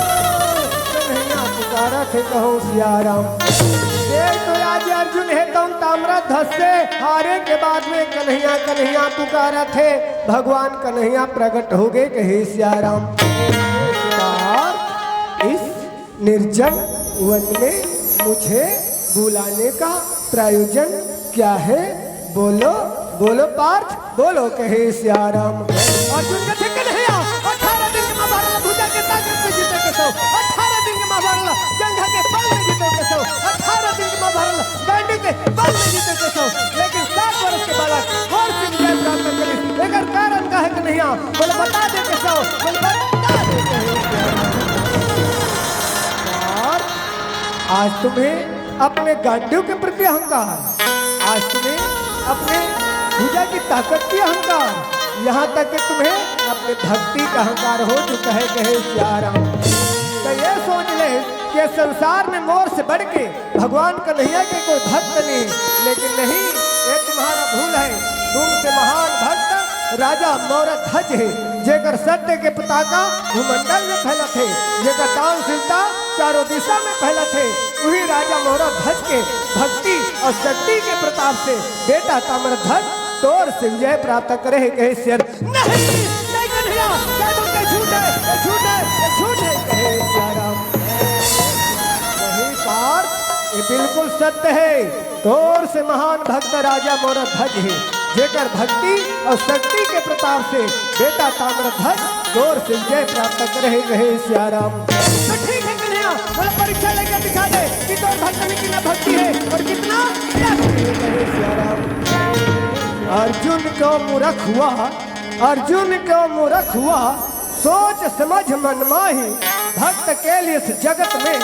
कन्हैया पुकारत हे, कहो सियाराम। देख तो आज अर्जुन हे तउन ताम्रध्वज से हारे के बाद में कन्हैया कन्हैया पुकारत हे, भगवान कन्हैया प्रकट हो गए, कहे सियाराम। और इस निर्जन वन में मुझे बुलाने का प्रयोजन क्या है? बोलो, बोलो पार्थ, बोलो कहे सियाराम। अर्जुन कथे कन्हैया, अठारह दिन के महाभारत भुजा के ताकत में जीते के सौ, अठारह दिन के महाभारत जंघा के बल में जीते के सौ, अठारह दिन के महाभारत गांडी के बल में जीते के सौ, लेकिन सात वर्ष के बालक घोर से विजय प्राप्त करिस। एकर कारण का है कन्हैया? बोले बता दे के सौ, बोले बता दे के सौ। और आज तुम्हें अपने गांडीव के प्रति अहंकार, आज तुम्हें अपने भुजा की ताकत की अहंकार, यहाँ तक कि तुम्हें अपने भक्ति का अहंकार हो चुका है, कहे सियाराम। तो ये सोच ले कि संसार में मोर से बढ़ के भगवान कन्हैया के कोई भक्त नहीं, लेकिन नहीं, ये तुम्हारा भूल है। तुमसे महान भक्त राजा मौरध्वज है, जेकर सत्य के पताका भूमंडल में फैलत है, जेकर दानशीलता चारों दिशा में फैलत है, वही राजा मौरध्वज के भक्ति और शक्ति के प्रताप से बेटा ताम्रध्वज तोर से विजय प्राप्त करे है, कहे शेर। नहीं, नहीं कन्हैया, क्या तुम, ये झूठ है, ये झूठ है, ये झूठ है, कहे सियाराम। नहीं पार्थ, ये बिल्कुल सत्य है। तोर से महान भक्त राजा मौरध्वज है, जेकर भक्ति और शक्ति के प्रताप से बेटा ताम्रध्वज तोर से विजय प्राप्त करे है, कहे सियाराम। तो ठीक है कन्हैया, बोले परीक्षा लेकर दिखा दे कि तोर भक्त में कितना भक्ति है और कितना त्याग है, कहे सियाराम। अर्जुन क्यों मूर्ख हुआ, अर्जुन क्यों मूर्ख हुआ, सोच समझ मन माही, भक्त के लिए इस जगत में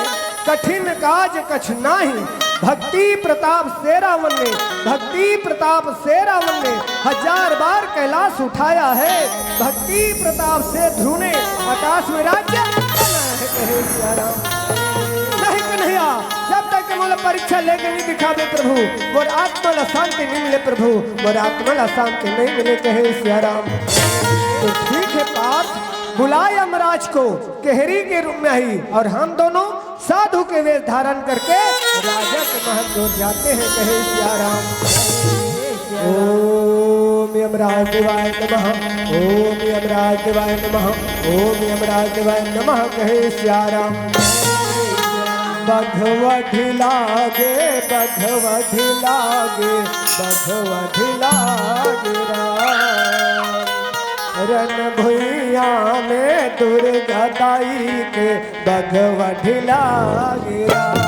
कठिन काज कछु नाही। भक्ति प्रताप से रावण ने, भक्ति प्रताप से रावण ने हजार बार कैलाश उठाया है। भक्ति प्रताप से ध्रुव ने आकाश में राज्य बनाया है, कहे सियाराम। नहीं कन्हैया, जब तक के मोला परीक्षा लेके नहीं दिखावे प्रभु, मोर आत्मा ला शांति नहीं मिले प्रभु, मोर आत्मा ला शांति नहीं मिले, कहे सियाराम। तो ठीक है पार्थ, बुला यमराज को केहरी के रूप में आई और हम दोनों साधु के वेश धारण करके राजा के महल की ओर जाते हैं, कहे सिया राम। ओम यमराज देवाय नमः, ओम यमराज देवाय नमः, ओम यमराज देवाय नमः, कहे सिया राम। बघवा ढिलागे, बघवा ढिलागे, बघवा ढिलागे राम। रण भुइयां में दुर्गा दाई के बघवा ढिलागे राम।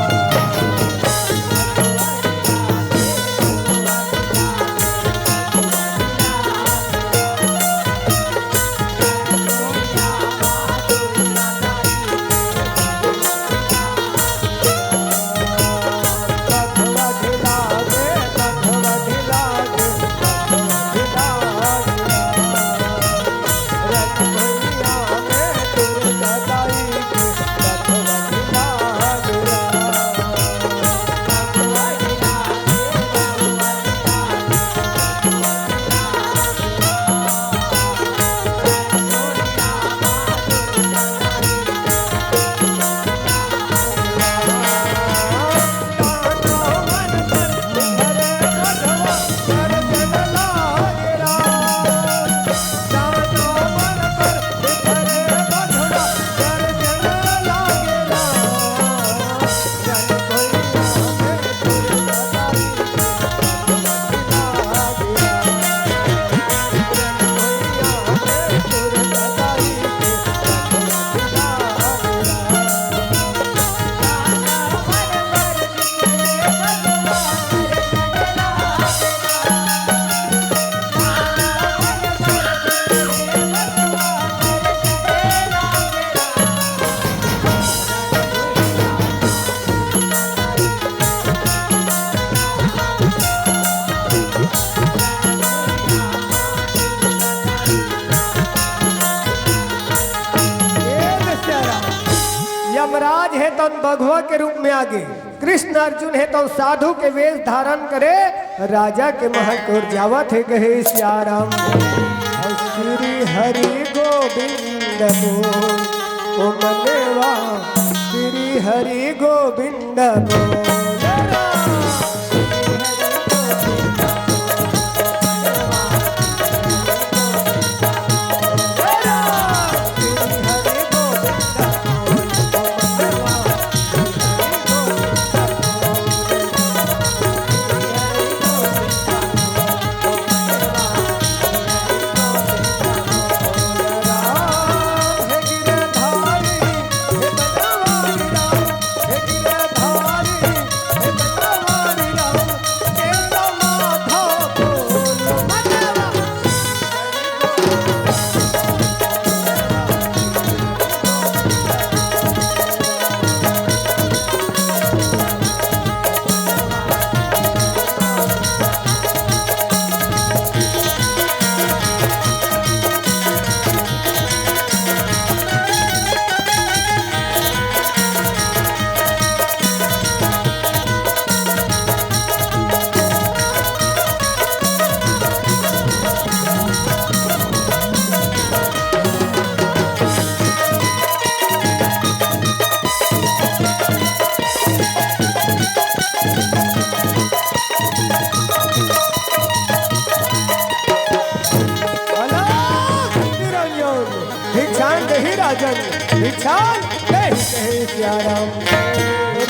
यमराज हे तौन बघवा के रूप में आगे, कृष्ण अर्जुन हे तौन साधु के वेश धारण करे, राजा के महल की ओर जावत हे, कहे सिया राम। श्री हरि गोविंद बोल, ओ मनवा, श्री हरि गोविंद बोल। अलख निरंजन। भिक्षान देहि राजन, भिक्षान देहि कहे सिया राम।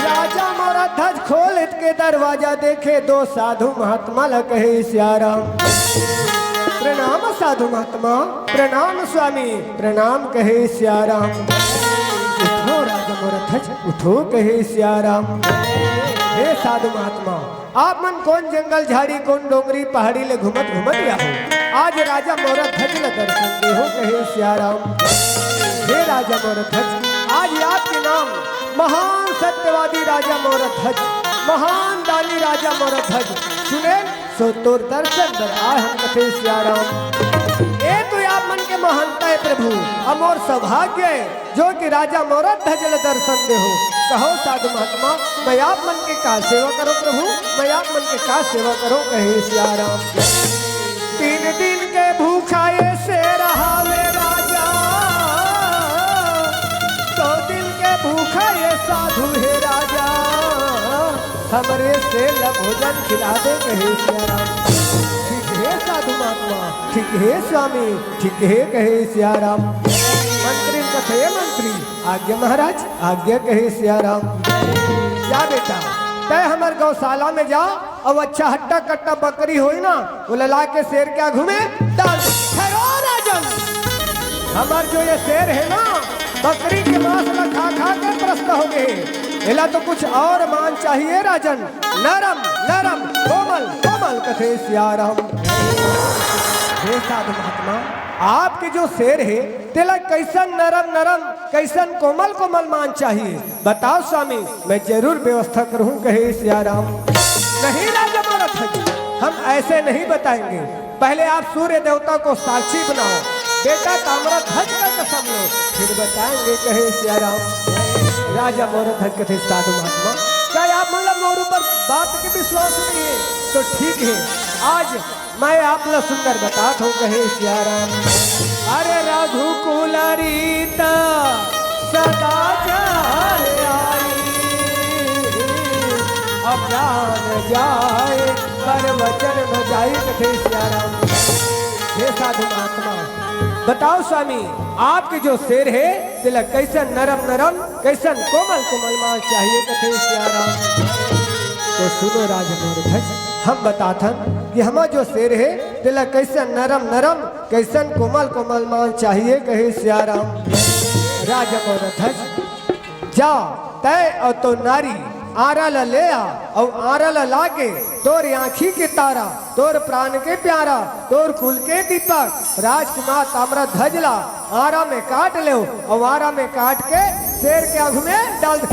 राजा मोरा ध्वज खोल के दरवाजा देखे, दो साधु महात्मा ला कहे सिया राम। प्रणाम साधु महात्मा, प्रणाम स्वामी, प्रणाम कहे सिया राम। उठो राजा मोरा ध्वज, उठो कहे सिया राम। हे साधु महात्मा, आप मन कोन जंगल झाड़ी, कोन डोंगरी पहाड़ी ले घूमत घूमत आहो? आज राजा मोरा ध्वज ल दर्शन देहो कहे सिया राम। हे राजा मोरा ध्वज, आज आपके नाम महान सत्यवादी राजा मोरा ध्वज, महान दानी राजा मोरा ध्वज, सुने सो तोर दर्शन बर आए हम कथे सिया राम। ए तो आप मन के महानता हे प्रभु, अउ मोर सौभाग्य हे जो कि राजा मोरा ध्वज ल दर्शन देहो। कहो साधु महात्मा, मैं आप मन के का सेवा करो प्रभु, मैं आप मन के का सेवा करो कहे सिया राम। तीन दिन के भूखा ये से रहावे राजा, हमरे शेर ला भोजन खिला दे, कहे सिया राम। ठीक हे साधु महात्मा, ठीक हे स्वामी, ठीक हे, कहे सिया राम। मंत्री कथे, "हे मंत्री, आज्ञा महाराज, आज्ञा," कहे सिया राम। जा बेटा, तैं हमर गौशाला में जा, अउ अच्छा हट्टा कट्टा बकरी होई ना, ओला ला के शेर के आघू में डाल दे। ठहरो राजन, हमर जो ये शेर हे ना, बकरी के मांस ला खा खा के त्रस्त हो गे हे। एला तो कुछ और मान चाहिए राजन, नरम नरम, कोमल कोमल, कथे सिया राम। हे साधु महात्मा, आपके जो शेर हे, तेला कैसन नरम नरम, कैसन कोमल कोमल मान चाहिए, बताओ स्वामी, मैं जरूर व्यवस्था करूँ, कहे सिया राम। नहीं राजा मनोरथ, हम ऐसे नहीं बताएंगे, पहले आप सूर्य देवता को साक्षी बनाओ, बेटा ताम्रध्वज का कसम लो, फिर बताएंगे, कहे सिया राम। राजा मनोरथ कथे, साधु महात्मा, का आप मतलब मोर ऊपर बात के विश्वास नहीं हे? तो ठीक हे, आज मैं आप ला सुंदर बतात हूँ, कहे सिया राम। अरे रघुकुल रीत सदाचार आई, अउ प्राण जाए पर वचन न जाई, कथे सिया राम। हे साधु महात्मा, बताओ स्वामी, आपके जो शेर हे, तेला कैसन नरम नरम, कैसन कोमल कोमल मान चाहिए, कथे सिया राम। तो सुनो राजा मनोरथ, हम बताथन कि हमर जो शेर हे, तेला कैसन नरम नरम, कैसन कोमल कोमल मान चाहिए, कहे सिया राम। राजा मनोरथ, जा, तैं अउ तोर नारी आरा ला ले आ, अउ आरा ला लाके तोर आँखी के तारा, तोर प्राण के प्यारा, तोर कुल के दीपक, राजकुमार ताम्रध्वज ला आरा में काट लेव, अउ आरा में काट के शेर के आगू में डाल दे।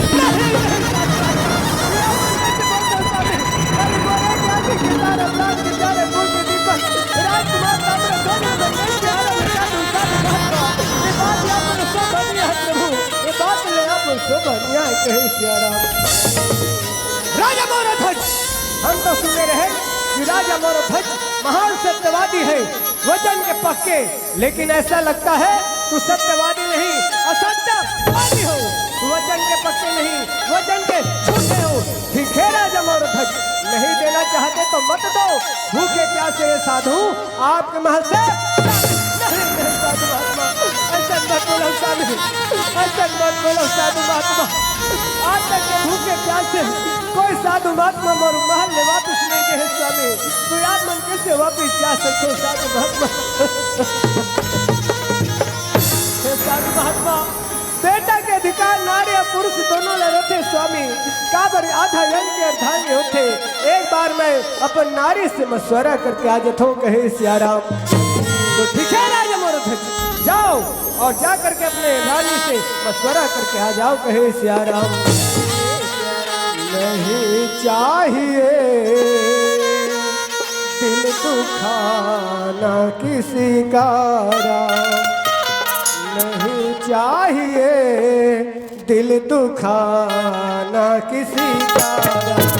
ये बात ले आप शोभनीय है, कहे सिया राम। राजा मनोरथ, हम तो सुने रहे कि राजा मनोरथ महान सत्यवादी है, वचन के पक्के, लेकिन ऐसा लगता है तू सत्यवादी नहीं, असत्यवादी हो। तू वचन के पक्के नहीं, वचन के झूठे हो। ठीक है राजा मनोरथ, नहीं देना चाहते तो मत दो, भूखे प्यासे ये साधु आपके महल से नहीं, नहीं साधु महात्मा, ऐसा मत बोलो स्वामी, ऐसा मत बोलो साधु महात्मा। आज तक के भूखे प्यासे कोई साधु महात्मा मोर महल ले वापस नहीं गए स्वामी, तो आप मन कैसे वापस जा सकते हो साधु महात्मा? हे साधु महात्मा, बेटा के अधिकार नारी अउ पुरुष दोनों ले रथे स्वामी। काबर आधा यज्ञ के अर्धांगी होथे। एक बार मैं अपन नारी से मशवरा करके आ जाता हूँ, कहे सिया राम। तो ठीक है राजा मनोरथ, जाओ और जा करके अपने रानी से मशवरा करके आ जाओ, कहे सिया राम। नहीं चाहिए दिल दुखाना किसी का राम, नहीं चाहिए दिल दुखाना किसी का राम।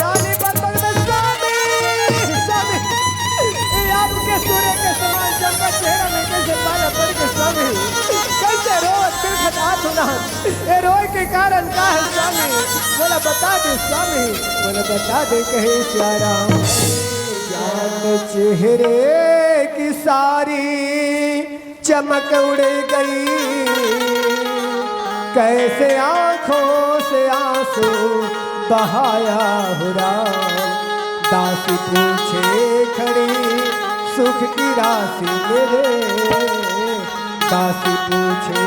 रानी पद्मन में स्वामी, स्वामी, ये आपके सूर्य के समान चमका चेहरा में कैसे पाया पड़ के स्वामी, कैसे रोवत बिलखत आत हो ना, ये रोए के कारण का है स्वामी, बोला बता दे स्वामी, बोला बता दे कहे सिया राम। जान चेहरे की सारी चमक उड़ गई, कैसे आंखों से आंसू बहाया हो राम। दासी पूछे खड़ी सुख की राशि मेरे, दासी पूछे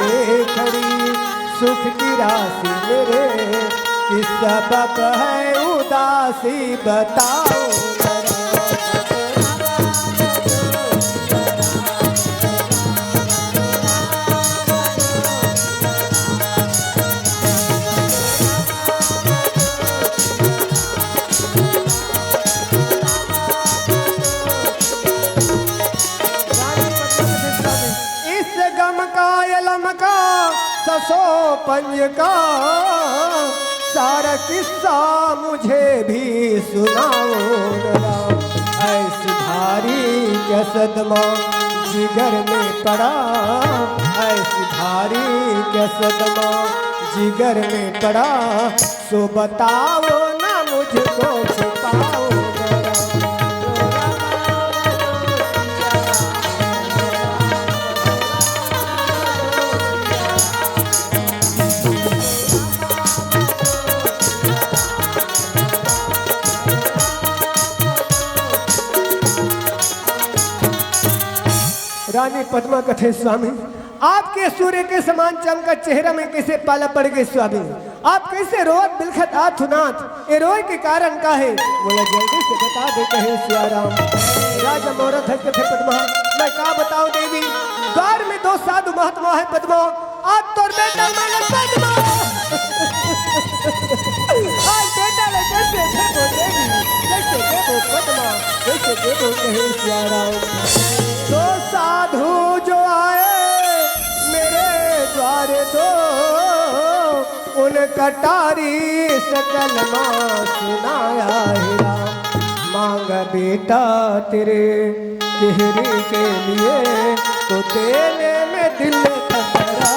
खड़ी सुख की राशि मेरे, किस सबब है उदासी बताओ जरा। इस गम का, ये लम का, ससो पंज का, सारा किस्सा मुझे भी सुनाओ जरा। ऐसी भारी क्या सदमा जिगर में पड़ा, ऐसी भारी क्या सदमा जिगर में पड़ा, सो बताओ ना मुझको छुपाओ जरा। रानी पद्मा कथे, स्वामी, आपके सूर्य के समान चमकत चेहरा में कैसे पाला पड़ गए स्वामी? आप कैसे रोवत बिलखत आथुनाथ? ये रोए के कारण का है? मोला जल्दी से बता दे, कहे सिया राम। राजा मोरा धज कथे पद्मा, मैं का बताऊं देवी, द्वार में दो साधु महात्मा है पद्मा, आज तोर बेटा मांगत पद्मा। आज बेटा ले कैसे देबो देवी, कैसे देबो पद्मा, कैसे देबो कहे सिया राम। दो साधु जो आए मेरे द्वार दो, उन कटारी सकल माँ सुनाया है राम। मांगा बेटा तेरे केहरी के लिए, तो देने में दिल थरथराया।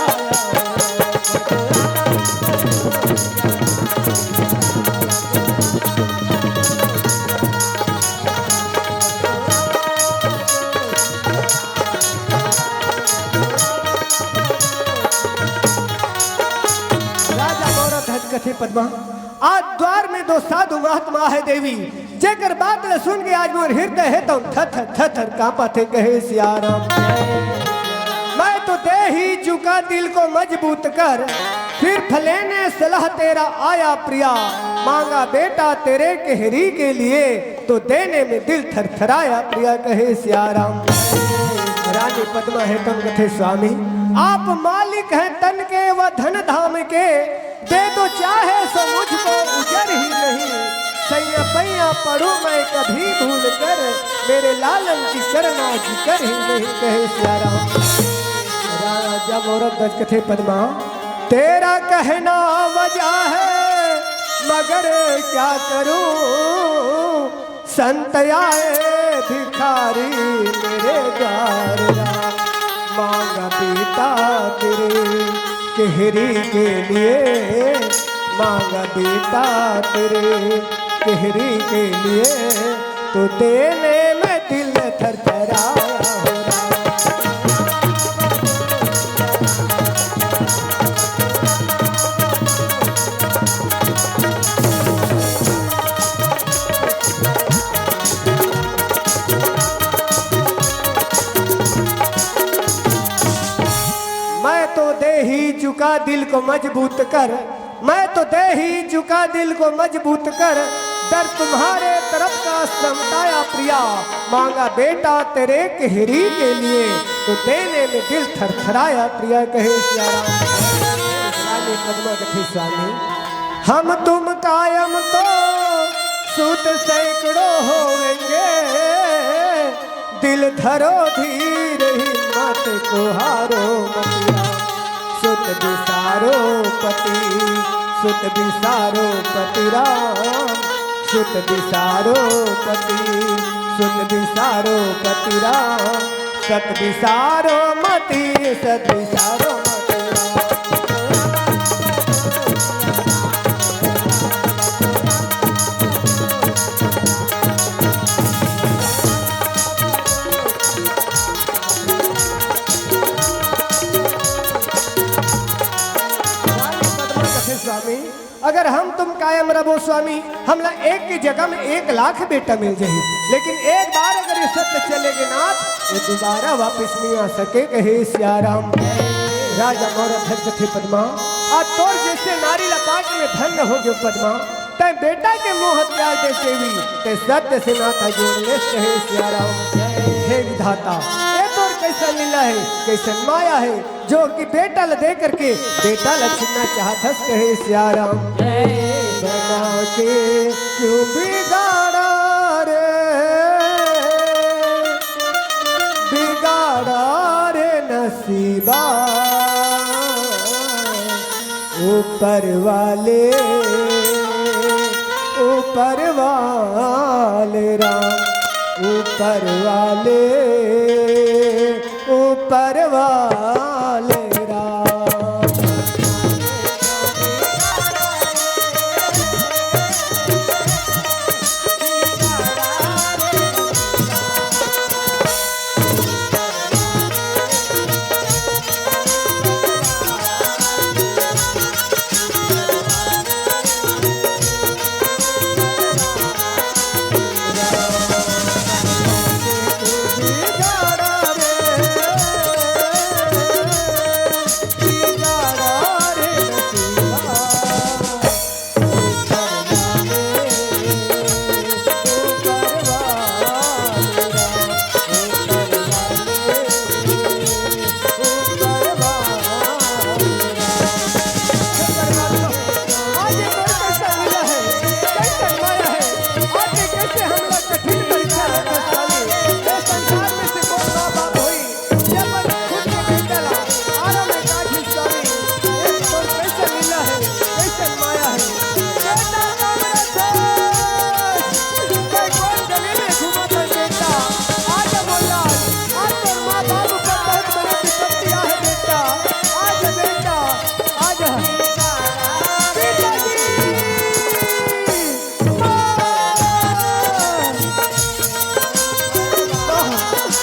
राजा गौरव धज कथे पद्मा, आज द्वार में दो साधु महात्मा है देवी, जेकर बात ल सुन के आज मोर हृदय हे तो थर थर थर थर कांपत हे, कहे सिया राम। मैं तो दे ही चुका दिल को मजबूत कर, फिर फलेने सलाह तेरा आया प्रिया, मांगा बेटा तेरे केहरी के लिए, तो देने में दिल थरथराया प्रिया, कहे सिया राम। रानी पद्मा हेतम कथे स्वामी, आप मालिक हैं तन के व धन धाम के, दे दो चाहे सो मुझको उजर ही नहीं, सैया पैया पड़ू मैं कभी भूल कर, मेरे लालन की करना जिकर ही नहीं, कहे सिया राम। राजा मोरत गज कथे पद्मा, तेरा कहना वजह है मगर क्या करूं, संत आए भिखारी मेरे द्वार राम। मांगा बेटा तेरे केहरी के लिए, मांगा बेटा तेरे केहरी के लिए, तो देने में दिल थरथराया हो राम। मैं तो दे ही चुका दिल को मजबूत कर, मैं तो दे ही चुका दिल को मजबूत कर, दर तुम्हारे तरफ का समताया प्रिया, मांगा बेटा तेरे केहरी के लिए, तो देने में दिल थरथराया प्रिया, कहे सिया राम। रानी पद्मा कथे स्वामी, हम तुम कायम तो सूत सैकड़ों होवेंगे, दिल धरो धीर हिम्मत को हारो मत राम। सुत बिसारो पति, सुत बिसारो पति राम, सुत बिसारो पति, सुत बिसारो पति राम, सत बिसारो मति, सत बिसारो मति राम। रानी पद्मा कथे स्वामी, अगर हम तुम कायम रबो स्वामी, हमला एक के जगह में एक लाख बेटा मिल जाही, लेकिन एक बार अगर ये सत्य चले गे नाथ, ये दोबारा वापस नहीं आ सके, कहे सिया राम। राजा मोर धज कथे पद्मा, आ तोर जैसे नारी ला पाके मैं धन्य हो गयो पद्मा। तैं बेटा के मोह त्याग दे देवी, तैं सत्य से नाता जोड़ ले, कहे सिया राम। हे विधाता, ये तोर कैसन लीला है, कैसन माया है, जो कि बेटा ल दे करके बेटा ल छीनना चाहत हस, कहे सिया राम। बना के क्यों बिगाड़ा रे, बिगाड़ा रे नसीबा। ऊपर वाले, ऊपर वाले राम, ऊपर वाले, ऊपर वाले राम।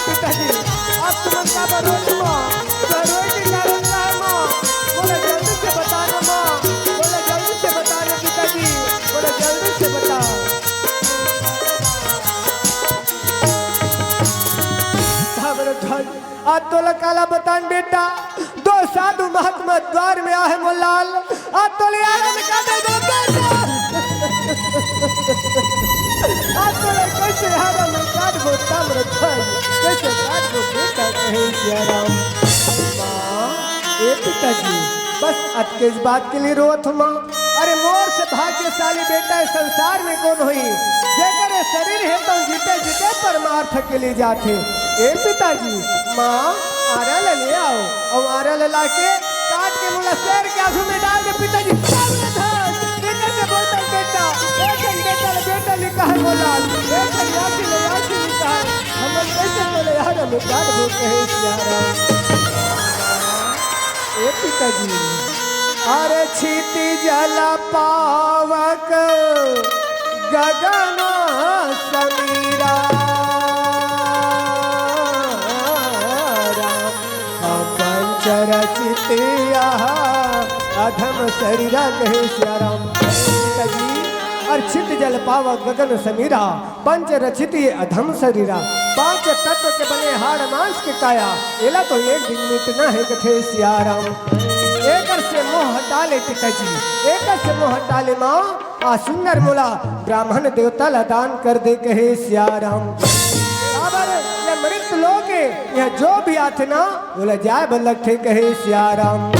पिताजी, आप तुमन का बरोत माँ, बरोत के कारण का है माँ? बोला जल्दी से बता ना माँ, बोला जल्दी से बता ना पिताजी, बोला जल्दी से बता। भगरथ भाई, आज तोला काला बतान बेटा, दो साधु महात्मा द्वार में आहे मोलाल, आज तोले आरा में काटे दो बेटा। आज तोले कैसे आरा में काट दो ताम्रध्वज, कैसे काट दो बेटा कहे सिया राम। माँ, ए पिताजी, बस अतकेच बात के लिए रोवत हो माँ। अरे मोर से भाग्यशाली बेटा इस संसार में कौन होई, जेकर ये शरीर हे तो जीते जीते परमार्थ के लिए जाथे। ए पिताजी, माँ, आरा ला ले आओ, अउ आरा ला लाके काट के मोला शेर के आगू में डाल दे पिताजी। ताम्रध्वज, बेटा से बोलता है बेटा, एक दिन बेटा ले बेटा ले कहा बोला, एक दिन आखी ले आखी ले कहा, हम कैसे बोले यार, हम काट दो कहे सिया राम। ए पिताजी, अरे क्षिति जल पावक गगन समीरा, पंच रचित यह अधम शरीरा कहे सिया राम। पिताजी, अरे क्षिति जल पावक गगन समीरा, पंच रचित ये अधम शरीरा, पांच तत्व के बने हाड़ मांस के काया, एला तो एक दिन मिटना हे कथे सिया राम। एकर से मोह हटा ले पिताजी, एकर से मोह हटा ले माँ, आ सुंदर मोला ब्राह्मण देवता ला दान कर दे कहे सिया राम। काबर ये मृत लोग हे, यह जो भी आथे ना, ओला जाय बर लगथे कहे सिया राम।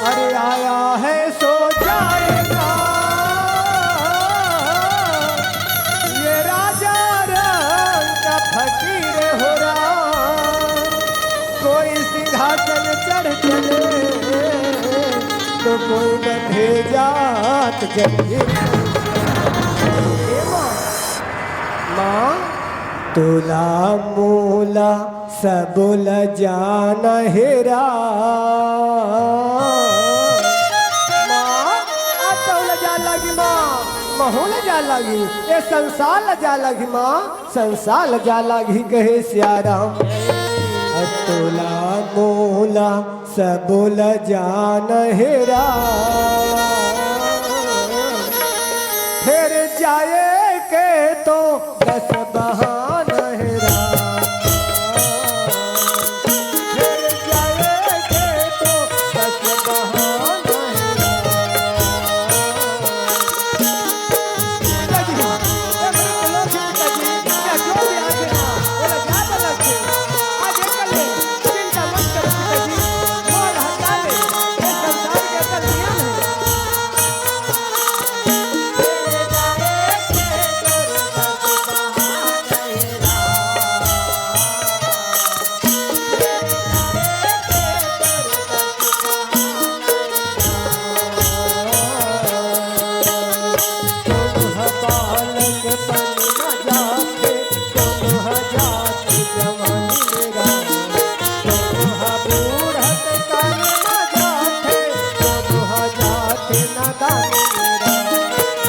अरे आया है सो जाएगा, ये राजा रंग का फकीर हो राम। कोई सिंहासन चढ़ चले, तो कोई बंधे जात जंजीर। हे माँ, माँ, तोला मोला सबो ल जान हेरा। माँ, आज तोला जान लागी माँ, महू ल जान लागी, ये संसार ल जान लागी माँ, संसार ल जान लागी कहे सिया राम। अब तोला मोला सबो ल जान हेरा। जाए के तो दस बहाना हे राम। फिर जाए के तो दस बहाना हे राम। पिताजी, ए मरे के लोग हे पिताजी, या जो भी आथे ना, ओला जादा लगथे। आज एकर ले चिंता मत करो पिताजी, मोर हटा ले, ये संसार के असल नियम हे।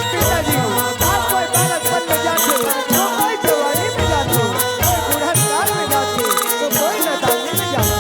पिताजी, आज कोई बालकपन में जाथे, तो कोई जवानी में जाथे, कोई बूढ़ा काल में जाथे, तो कोई नादानी में जाथे।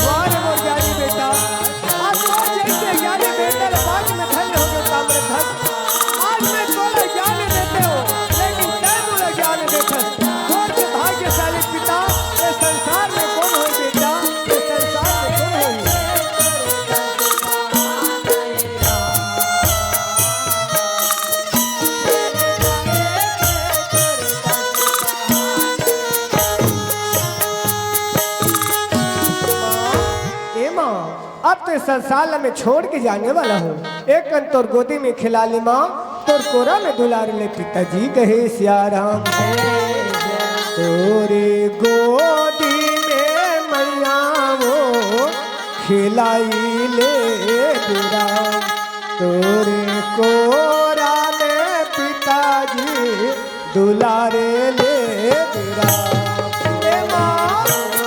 वाह रे मोर ज्ञानी बेटा, आज तो जैसे ज्ञानी बेटा ला बाग में धन्य हो गए ताम्रध्वज। आज मैं तोला ज्ञान देते हो, लेकिन तै मोला ज्ञान देथस। तोर के भाग्यशाली पिता ये संसार में कौन होही बेटा, ये संसार में कौन होही? ए माँ, अब तो इस संसार ला मैं छोड़ के जाने वाला हूँ। एक कन तोर गोदी में खिला ले माँ, तोर कोरा में दुलार ले। पिताजी कहे सिया राम, तोरे गोदी में मैया वो खिलाई ले राम, तोरे कोरा में पिताजी दुलारे ले राम। ए माँ,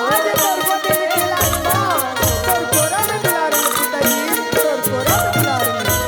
आज तोर गोदी में खिला ले माँ, तोर कोरा में दुलारे ले पिताजी, तोर कोरा में दुलारे ले।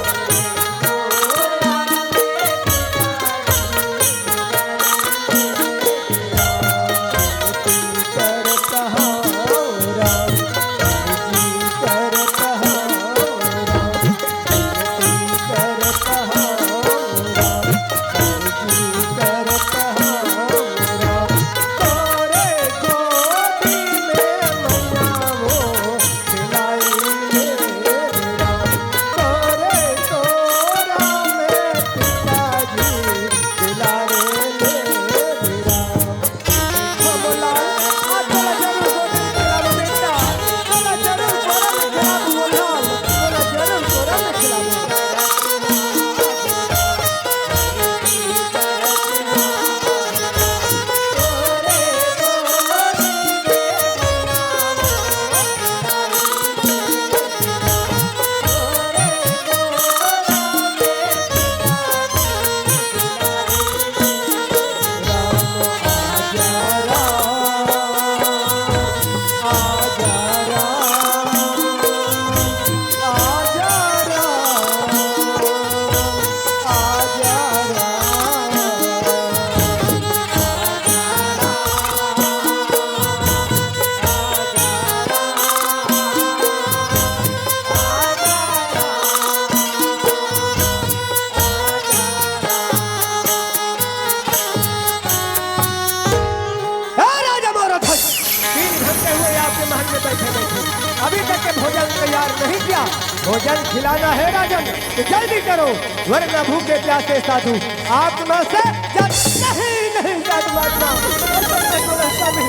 नहीं किया। भोजन खिलाना है राजन, तो जल्दी करो, वरना भूखे प्यासे साधु आत्मा से जल। नहीं, नहीं, साधु महात्मा, ऐसा नहीं बोला स्वामी।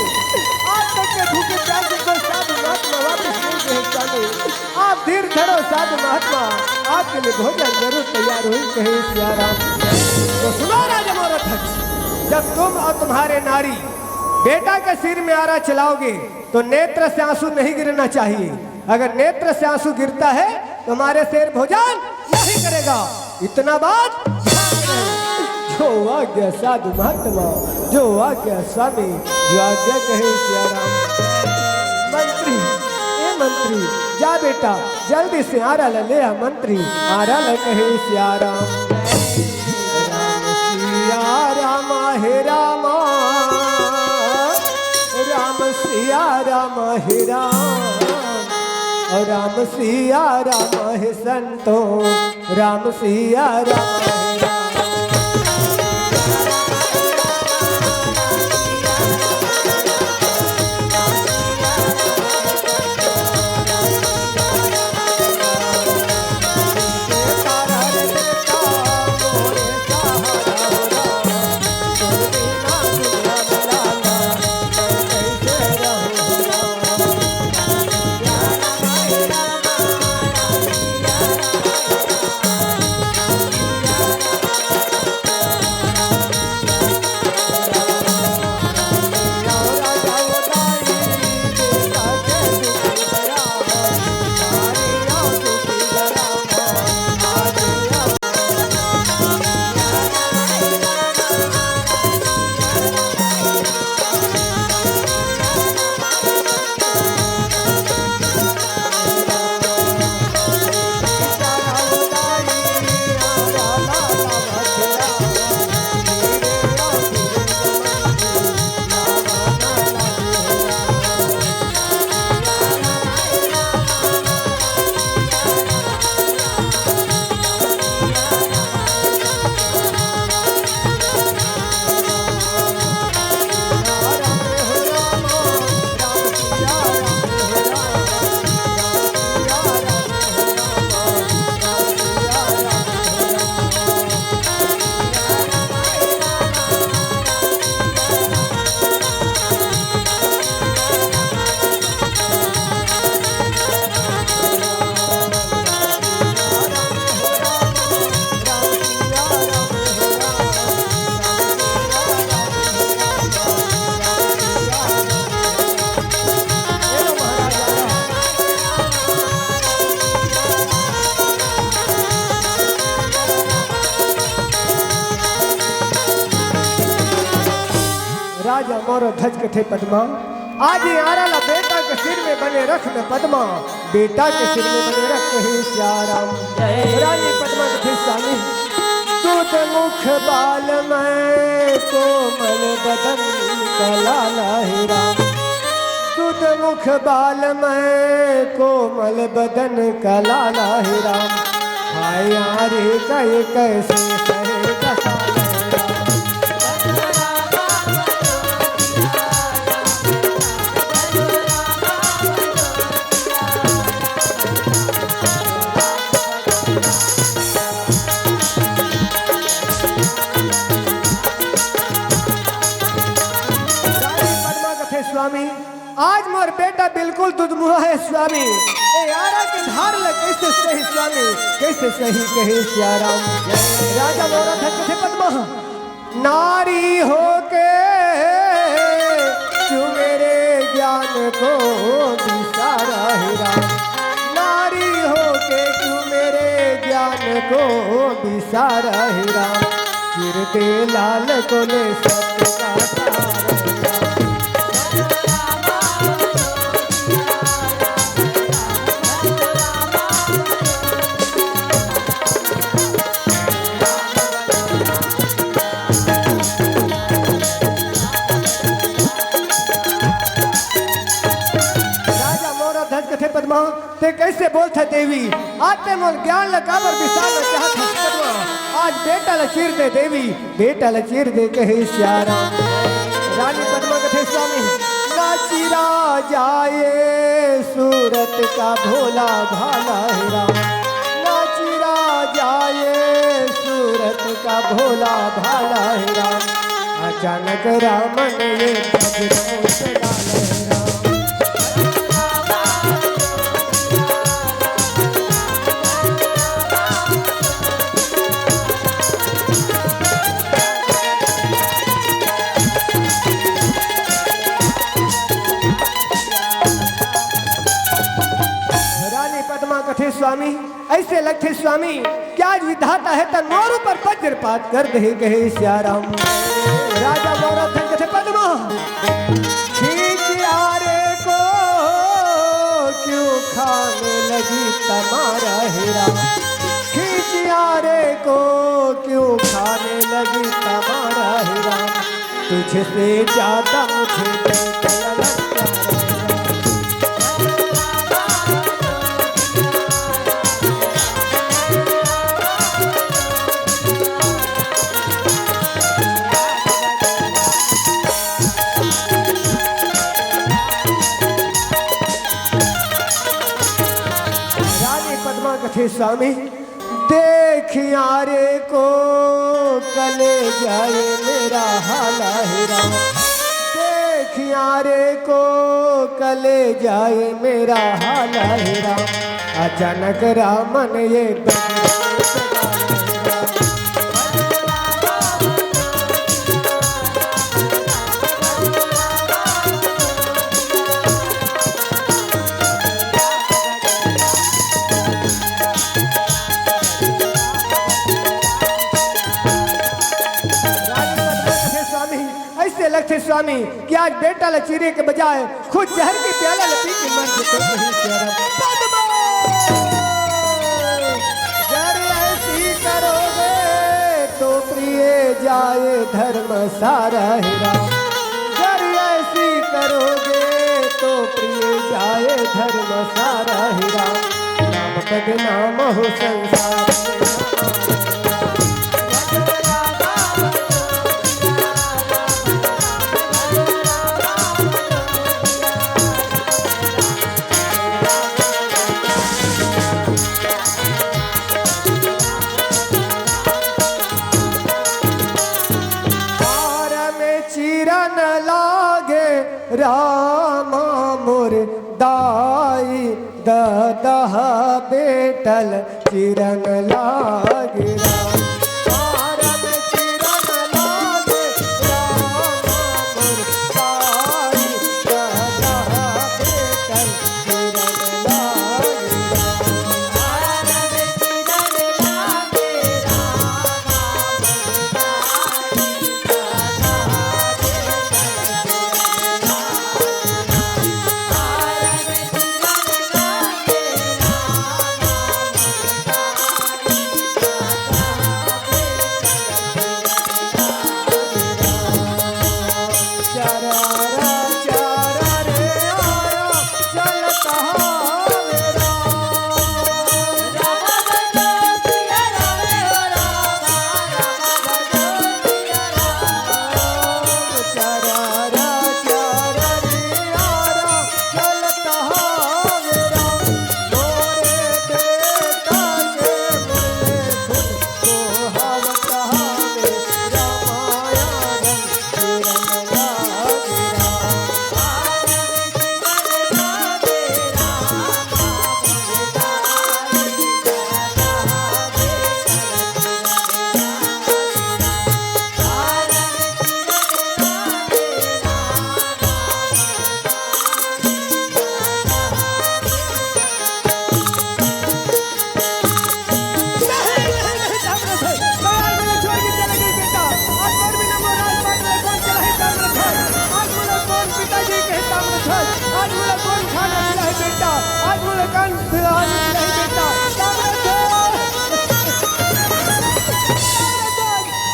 आज तक के भूखे प्यासे को साधु महात्मा वापस नहीं गए स्वामी। आप धीर धरो साधु महात्मा, आपके लिए भोजन जरूर तैयार होई, कहे सिया राम। तो सुनो राजा मोर अध्यक्ष, जब तुम और तुम्हारे नारी बेटा के सिर में आरा चलाओगे तो नेत्र से आंसू नहीं गिरना चाहिए। अगर नेत्र से आंसू गिरता है तो हमारे शेर भोजन नहीं करेगा। इतना बात ध्यान रहे। जो आज्ञा साधु महात्मा, जो आज्ञा स्वामी, जो आज्ञा कहे सिया राम। मंत्री, ए मंत्री, जा बेटा, जल्दी से आरा ला ले आ मंत्री, आरा ला कहे सिया राम। राम सिया राम हे राम, राम सिया राम हे राम, राम सिया राम हे संतो, राम सिया राम हे राम। राजा मोर ध्वज कथे पद्मा, आज ये आरा ला बेटा के सिर में बने रख न पद्मा, बेटा के सिर में बने रख कहे सिया राम। रानी पद्मा कथे स्वामी, दूध मुख बाल मैं कोमल बदन का लाला हे राम, दूध मुख बाल मैं कोमल बदन का लाला हे राम। हाय यारे कहे कैसे सहे दशा हे राम। रानी पद्मा कथे स्वामी, आज मोर बेटा बिल्कुल दुधमुहा हे स्वामी। ए आरा के धार ल कैसे सही स्वामी, कैसे सही कहे सिया राम। राजा मोर ध्वज कथे पद्मा, नारी होके क्यों मेरे ज्ञान को बिसारा हे राम, नारी होके क्यों मेरे ज्ञान को बिसारा हे राम, चिरते लाल को ले सत का सारा हे राम। राजा मोर ध्वज कथे पद्मा, ते कैसे बोलथे देवी? आज ते मोर ज्ञान ल काबर बिसारना चाहत हस पद्मा? आज बेटा ल चीर दे देवी, बेटा ल चीर दे कहे सिया राम। रानी पद्मा कथे स्वामी, नाचिरा जाए सूरत का भोला भाला हे राम, नाचिरा जाए सूरत का भोला भाला हे राम। अचानक रामन ये पग मोच डाला हे राम। रानी पद्मा कथे स्वामी, ऐसे लगथे स्वामी कि आज विधाता हे त मोर ऊपर वज्रपात कर दे, कहे सिया राम। राजा मोर धन कथे पद्मा, खींच आरे को क्यों खाने लगी तमारा हे राम, खींच आरे को क्यों खाने लगी तमारा हे राम। तुझसे ज्यादा मुझे तो ललचारा। रानी पद्मा कथे स्वामी, देखिया रे को कले जाए मेरा हाला हे राम, देखिया रे को कले जाए मेरा हाला हे राम। अचानक रामन ये रानी पद्मा कथे स्वामी, ऐसे लगथे स्वामी कि आज बेटा ला चीरे के बजाय खुद जहर के प्याला ला पी के मर जथे। पद्मा! अगर ऐसी करोगे तो प्रिय जाए धर्म सारा हे राम, अगर ऐसी करोगे तो प्रिय जाए धर्म सारा हे राम। नाम बदनाम हो संसार में। हार में चिरन लागे रामा मोर दाई, ददह बेटल चिरन लागे राम। हार में चिरन लागे रामा मोर दाई, ददह बेटल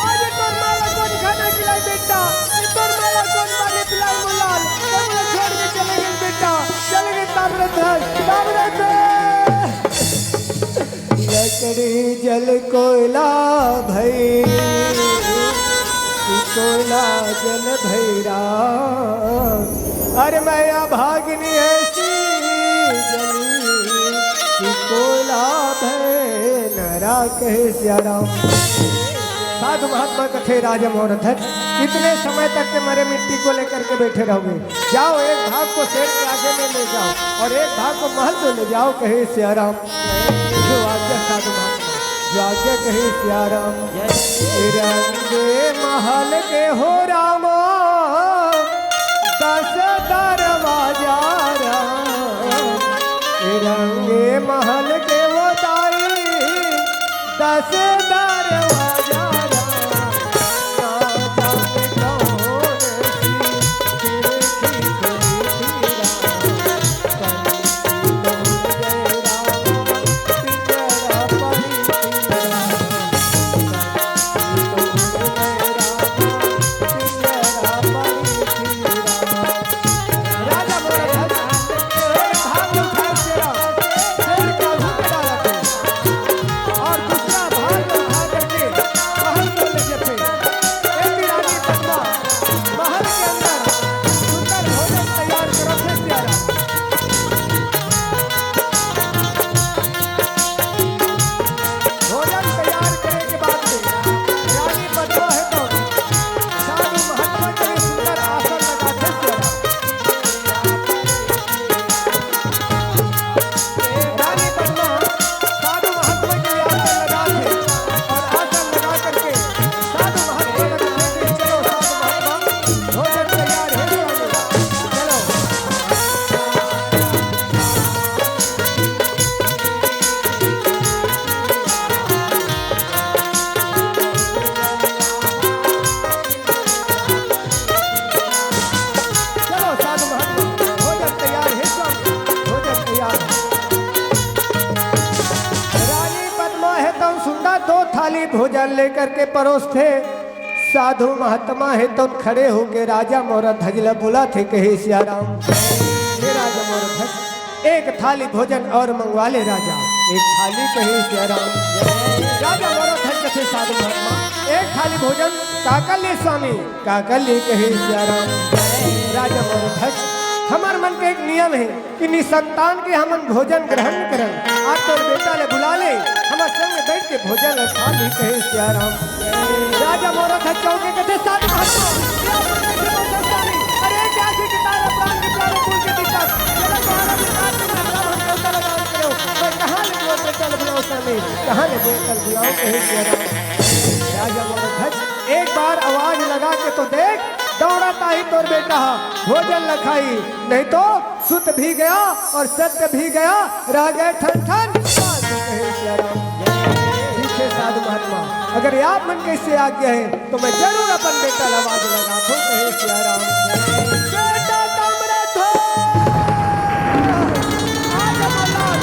आज तोर माला कोन खाना खिलाई बेटा? ये तोर माला कोन पानी पिलाई मुलाल? ये मुझे छोड़ के चले गए बेटा, चले गए तामरध्वज, तामरध्वज। लकड़ी जल कोयला भई, कोला जल भैरा। अरे मैं अभागिनी ऐसी जली कि कोला भय नरा, कहे सिया राम। साधु महात्मा कथे, राजा मनोरथ, कितने समय तक के मरे मिट्टी को लेकर के बैठे रहोगे? जाओ, एक भाग को शेर के आगे में ले जाओ और एक भाग को महल में ले जाओ, कहे सिया राम। जो आज्ञा साधु महात्मा, जो आज्ञा कहे सिया राम। जय। रंगे महल के हो रामा, दस दरवाजा राम। रंगे महल के वो दाई, दस दरवाजा राम। ना जाने कौन सी खिड़की खुली थी राम। भोजन तैयार करे के बाद में रानी पद्मा हे तो साधु महात्मा के लिए सुंदर आसन लगाथे सिया राम। रानी पद्मा साधु महात्मा के लिए आसन लगाथे और आसन लगा करके साधु महात्मा का कहथे कि चलो साधु महात्मा, भोजन तैयार हे स्वामी, चलो। चलो साधु महात्मा, भोजन तैयार हे स्वामी, भोजन तैयार हे। रानी पद्मा हे तो सुंदर दो थाली भोजन लेकर के परोसथे। साधु महात्मा हे तो खड़े होके राजा मनोरथ ला बुलाथे, कहे सिया राम। हे राजा मनोरथ, एक थाली भोजन और मंगवा ले राजा। एक थाली, कहे सिया राम। राजा मनोरथ कथे साधु महात्मा, एक थाली भोजन काकर लिए स्वामी, काकर लिए, कहे सिया राम। राजा मनोरथ, हमर मन के एक नियम हे कि निसंतान के हमन भोजन ग्रहण करन। आज तोर बेटा ले बुला ले, हमर संग में बैठ के भोजन ल खा ली, कहे सिया राम। राजा मनोरथ चौंके कथे, साधु महात्मा, ये आप मन कैसे बोल सकता नहीं? अरे, क्या जी किताब है, प्राण के प्यारे, कुल के दीपक, जरा तुम्हारा विचार से मैं ब्राह्मण देवता लगा के रहो। मैं कहाँ ले बोल के चल बुलाओ स्वामी, कहाँ ले बोल चल बुलाओ, कहे सिया राम। राजा मनोरथ एक बार आवाज लगा के तो देख, दौड़त आही तोर बेटा हा, भोजन ल खाही, नहीं तो सुत भी गया और सत्य भी गया, रह गए ठन ठन। साधु कहे सिया राम। ठीक हे साधु महात्मा, अगर आप मन के से आज्ञा हे तो मैं जरूर अपन बेटा ला आवाज लगाथों, कहे सिया राम। बेटा तमरथ। आज हम औलाद,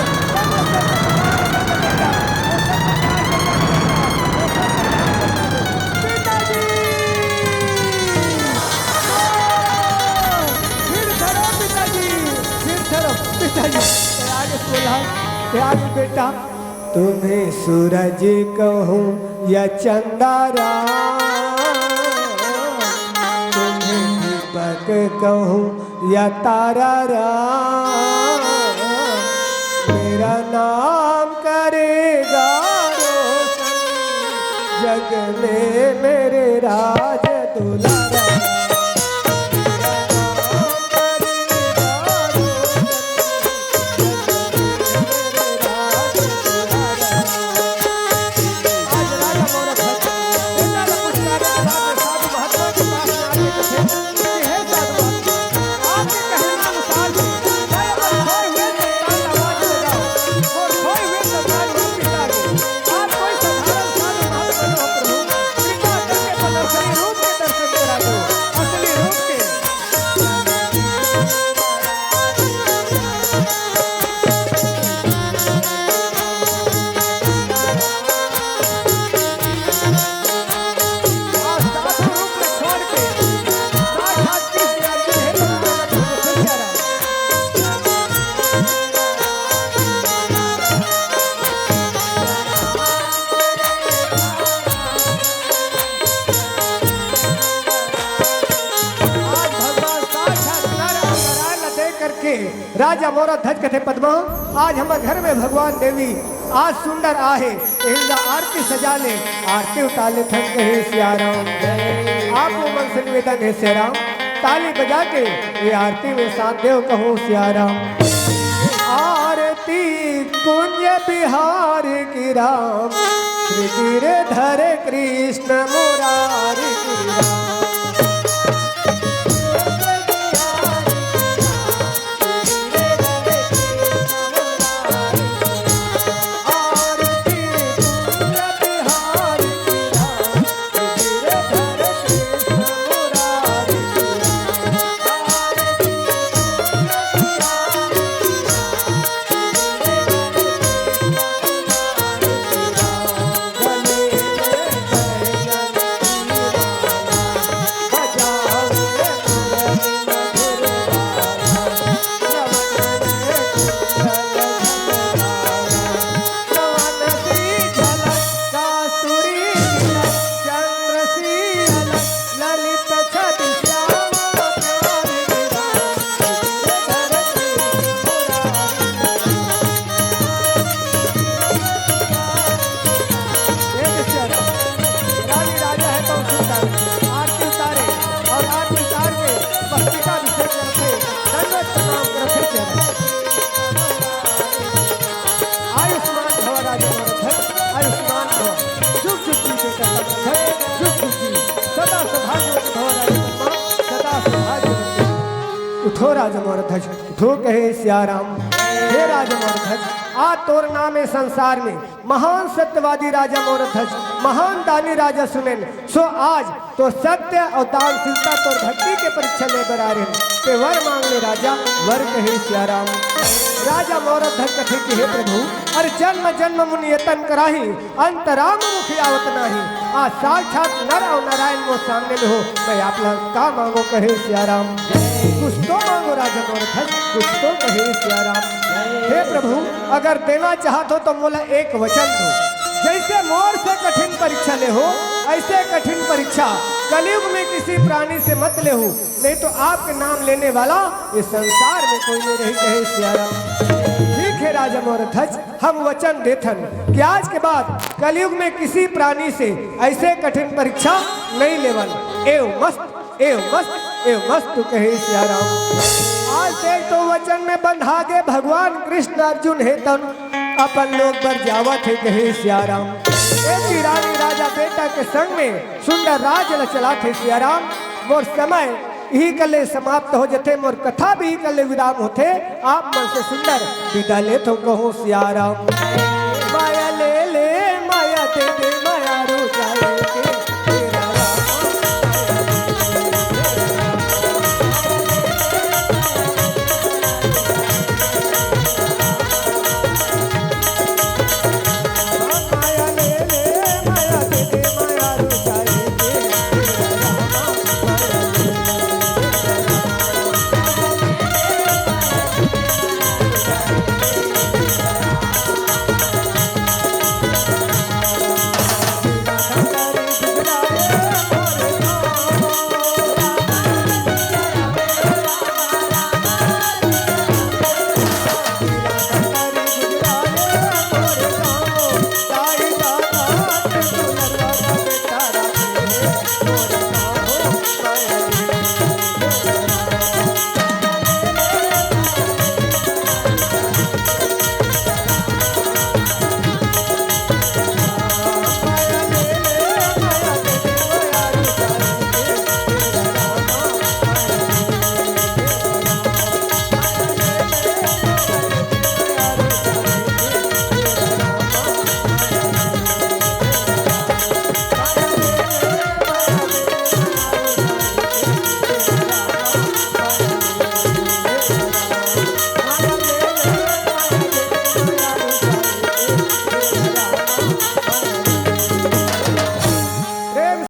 पिताजी। फिर धरो पिताजी, फिर धरो पिताजी। ए आगे बोला, ए आगे बेटा। तुम्हें सूरज कहूँ या चंदा राम, तुम्हें दीपक कहूँ या तारा राम, मेरा नाम करेगा रोशन जग में मेरे राज दुलारा। आज राजा मनोरथ बेटा ला पुचकारे के बाद में साधु महात्मा के पास में आके कथे कि हे साधु महात्मा, आपके कहने अनुसार ही मैं अपन खोए हुए संतान ला आवाज लगाओ और खोए हुए संतान वापिस आ गए। आप कोई साधारण साधु महात्मा न हो प्रभु, कृपा करके प्रदर्शनी रूप के दर्शन करा दो। राजा मोर ध्वज कथे पद्मा, आज हमर घर में भगवान देवी आज सुंदर आहे, इनका आरती सजा ले, आरती उतार ले थन कहे सियाराम। आप मन से निवेदन है सियाराम, ताली बजा के ये आरती में साथ देव कहूँ सियाराम। आरती कुंज बिहार की राम, श्री गिरधर कृष्ण मुरारी की राम। रानी राजा है तो सुंदर, आरती उतारे और आरती उतार के मस्तकाभिषेक करके दंडवत प्रणाम करते चले। आयुष्मान भव राजा मोर ध्वज, आयुष्मान भव। जुग जुग जी बेटा का ध्वज, जुग जुग जी। सदा सौभाग्यवती भव राजा मोर, सदा सौभाग्यवती। उठो राजा मोर ध्वज, उठो कहे सियाराम। हे राजा मोर ध्वज, आज तोर नाम है संसार में महान सत्यवादी राजा मोर ध्वज, महान दानी राजा सुनेन। सो आज तो सत्य और दानशीलता तोर भक्ति के परीक्षा ले बर आ रहे हैं। ते वर मांग ले राजा, वर कहे सियाराम। राजा मोर ध्वज कथे कि हे प्रभु, अरे जन्म जन्म मुनि यतन कराही, अंत राम मुख आवत नाही। आज साक्षात नर और नारायण मोर सामने में हो, मैं आप लोग का मांगो कहे सियाराम। कुछ तो मांगो राजा मोर ध्वज, कुछ तो कहे सियाराम। हे प्रभु, अगर देना चाहत हो तो मोला एक वचन दो, जैसे मोर से कठिन परीक्षा ले हो, ऐसे कठिन परीक्षा कलयुग में किसी प्राणी से मत ले हो, नहीं तो आपके नाम लेने वाला इस संसार में कोई नहीं रही, कहे सियाराम। ठीक है राजा मोर ध्वज, हम वचन देथन कि आज के बाद कलयुग में किसी प्राणी से ऐसे कठिन परीक्षा नहीं लेवन। एव मस्त, एव मस्त, एव मस्त कहे सियाराम। आज देख तो वचन में बंधा गे भगवान कृष्ण अर्जुन हे तन अपन लोग बर जावत हे कहे सियाराम। एक ही रानी राजा बेटा के संग में सुंदर राज ल चलात हे सियाराम। मोर समय इही कले समाप्त हो जथे, मोर कथा भी इही कले विराम होथे। आप मन से सुंदर विदा लेत हो कहूँ सियाराम।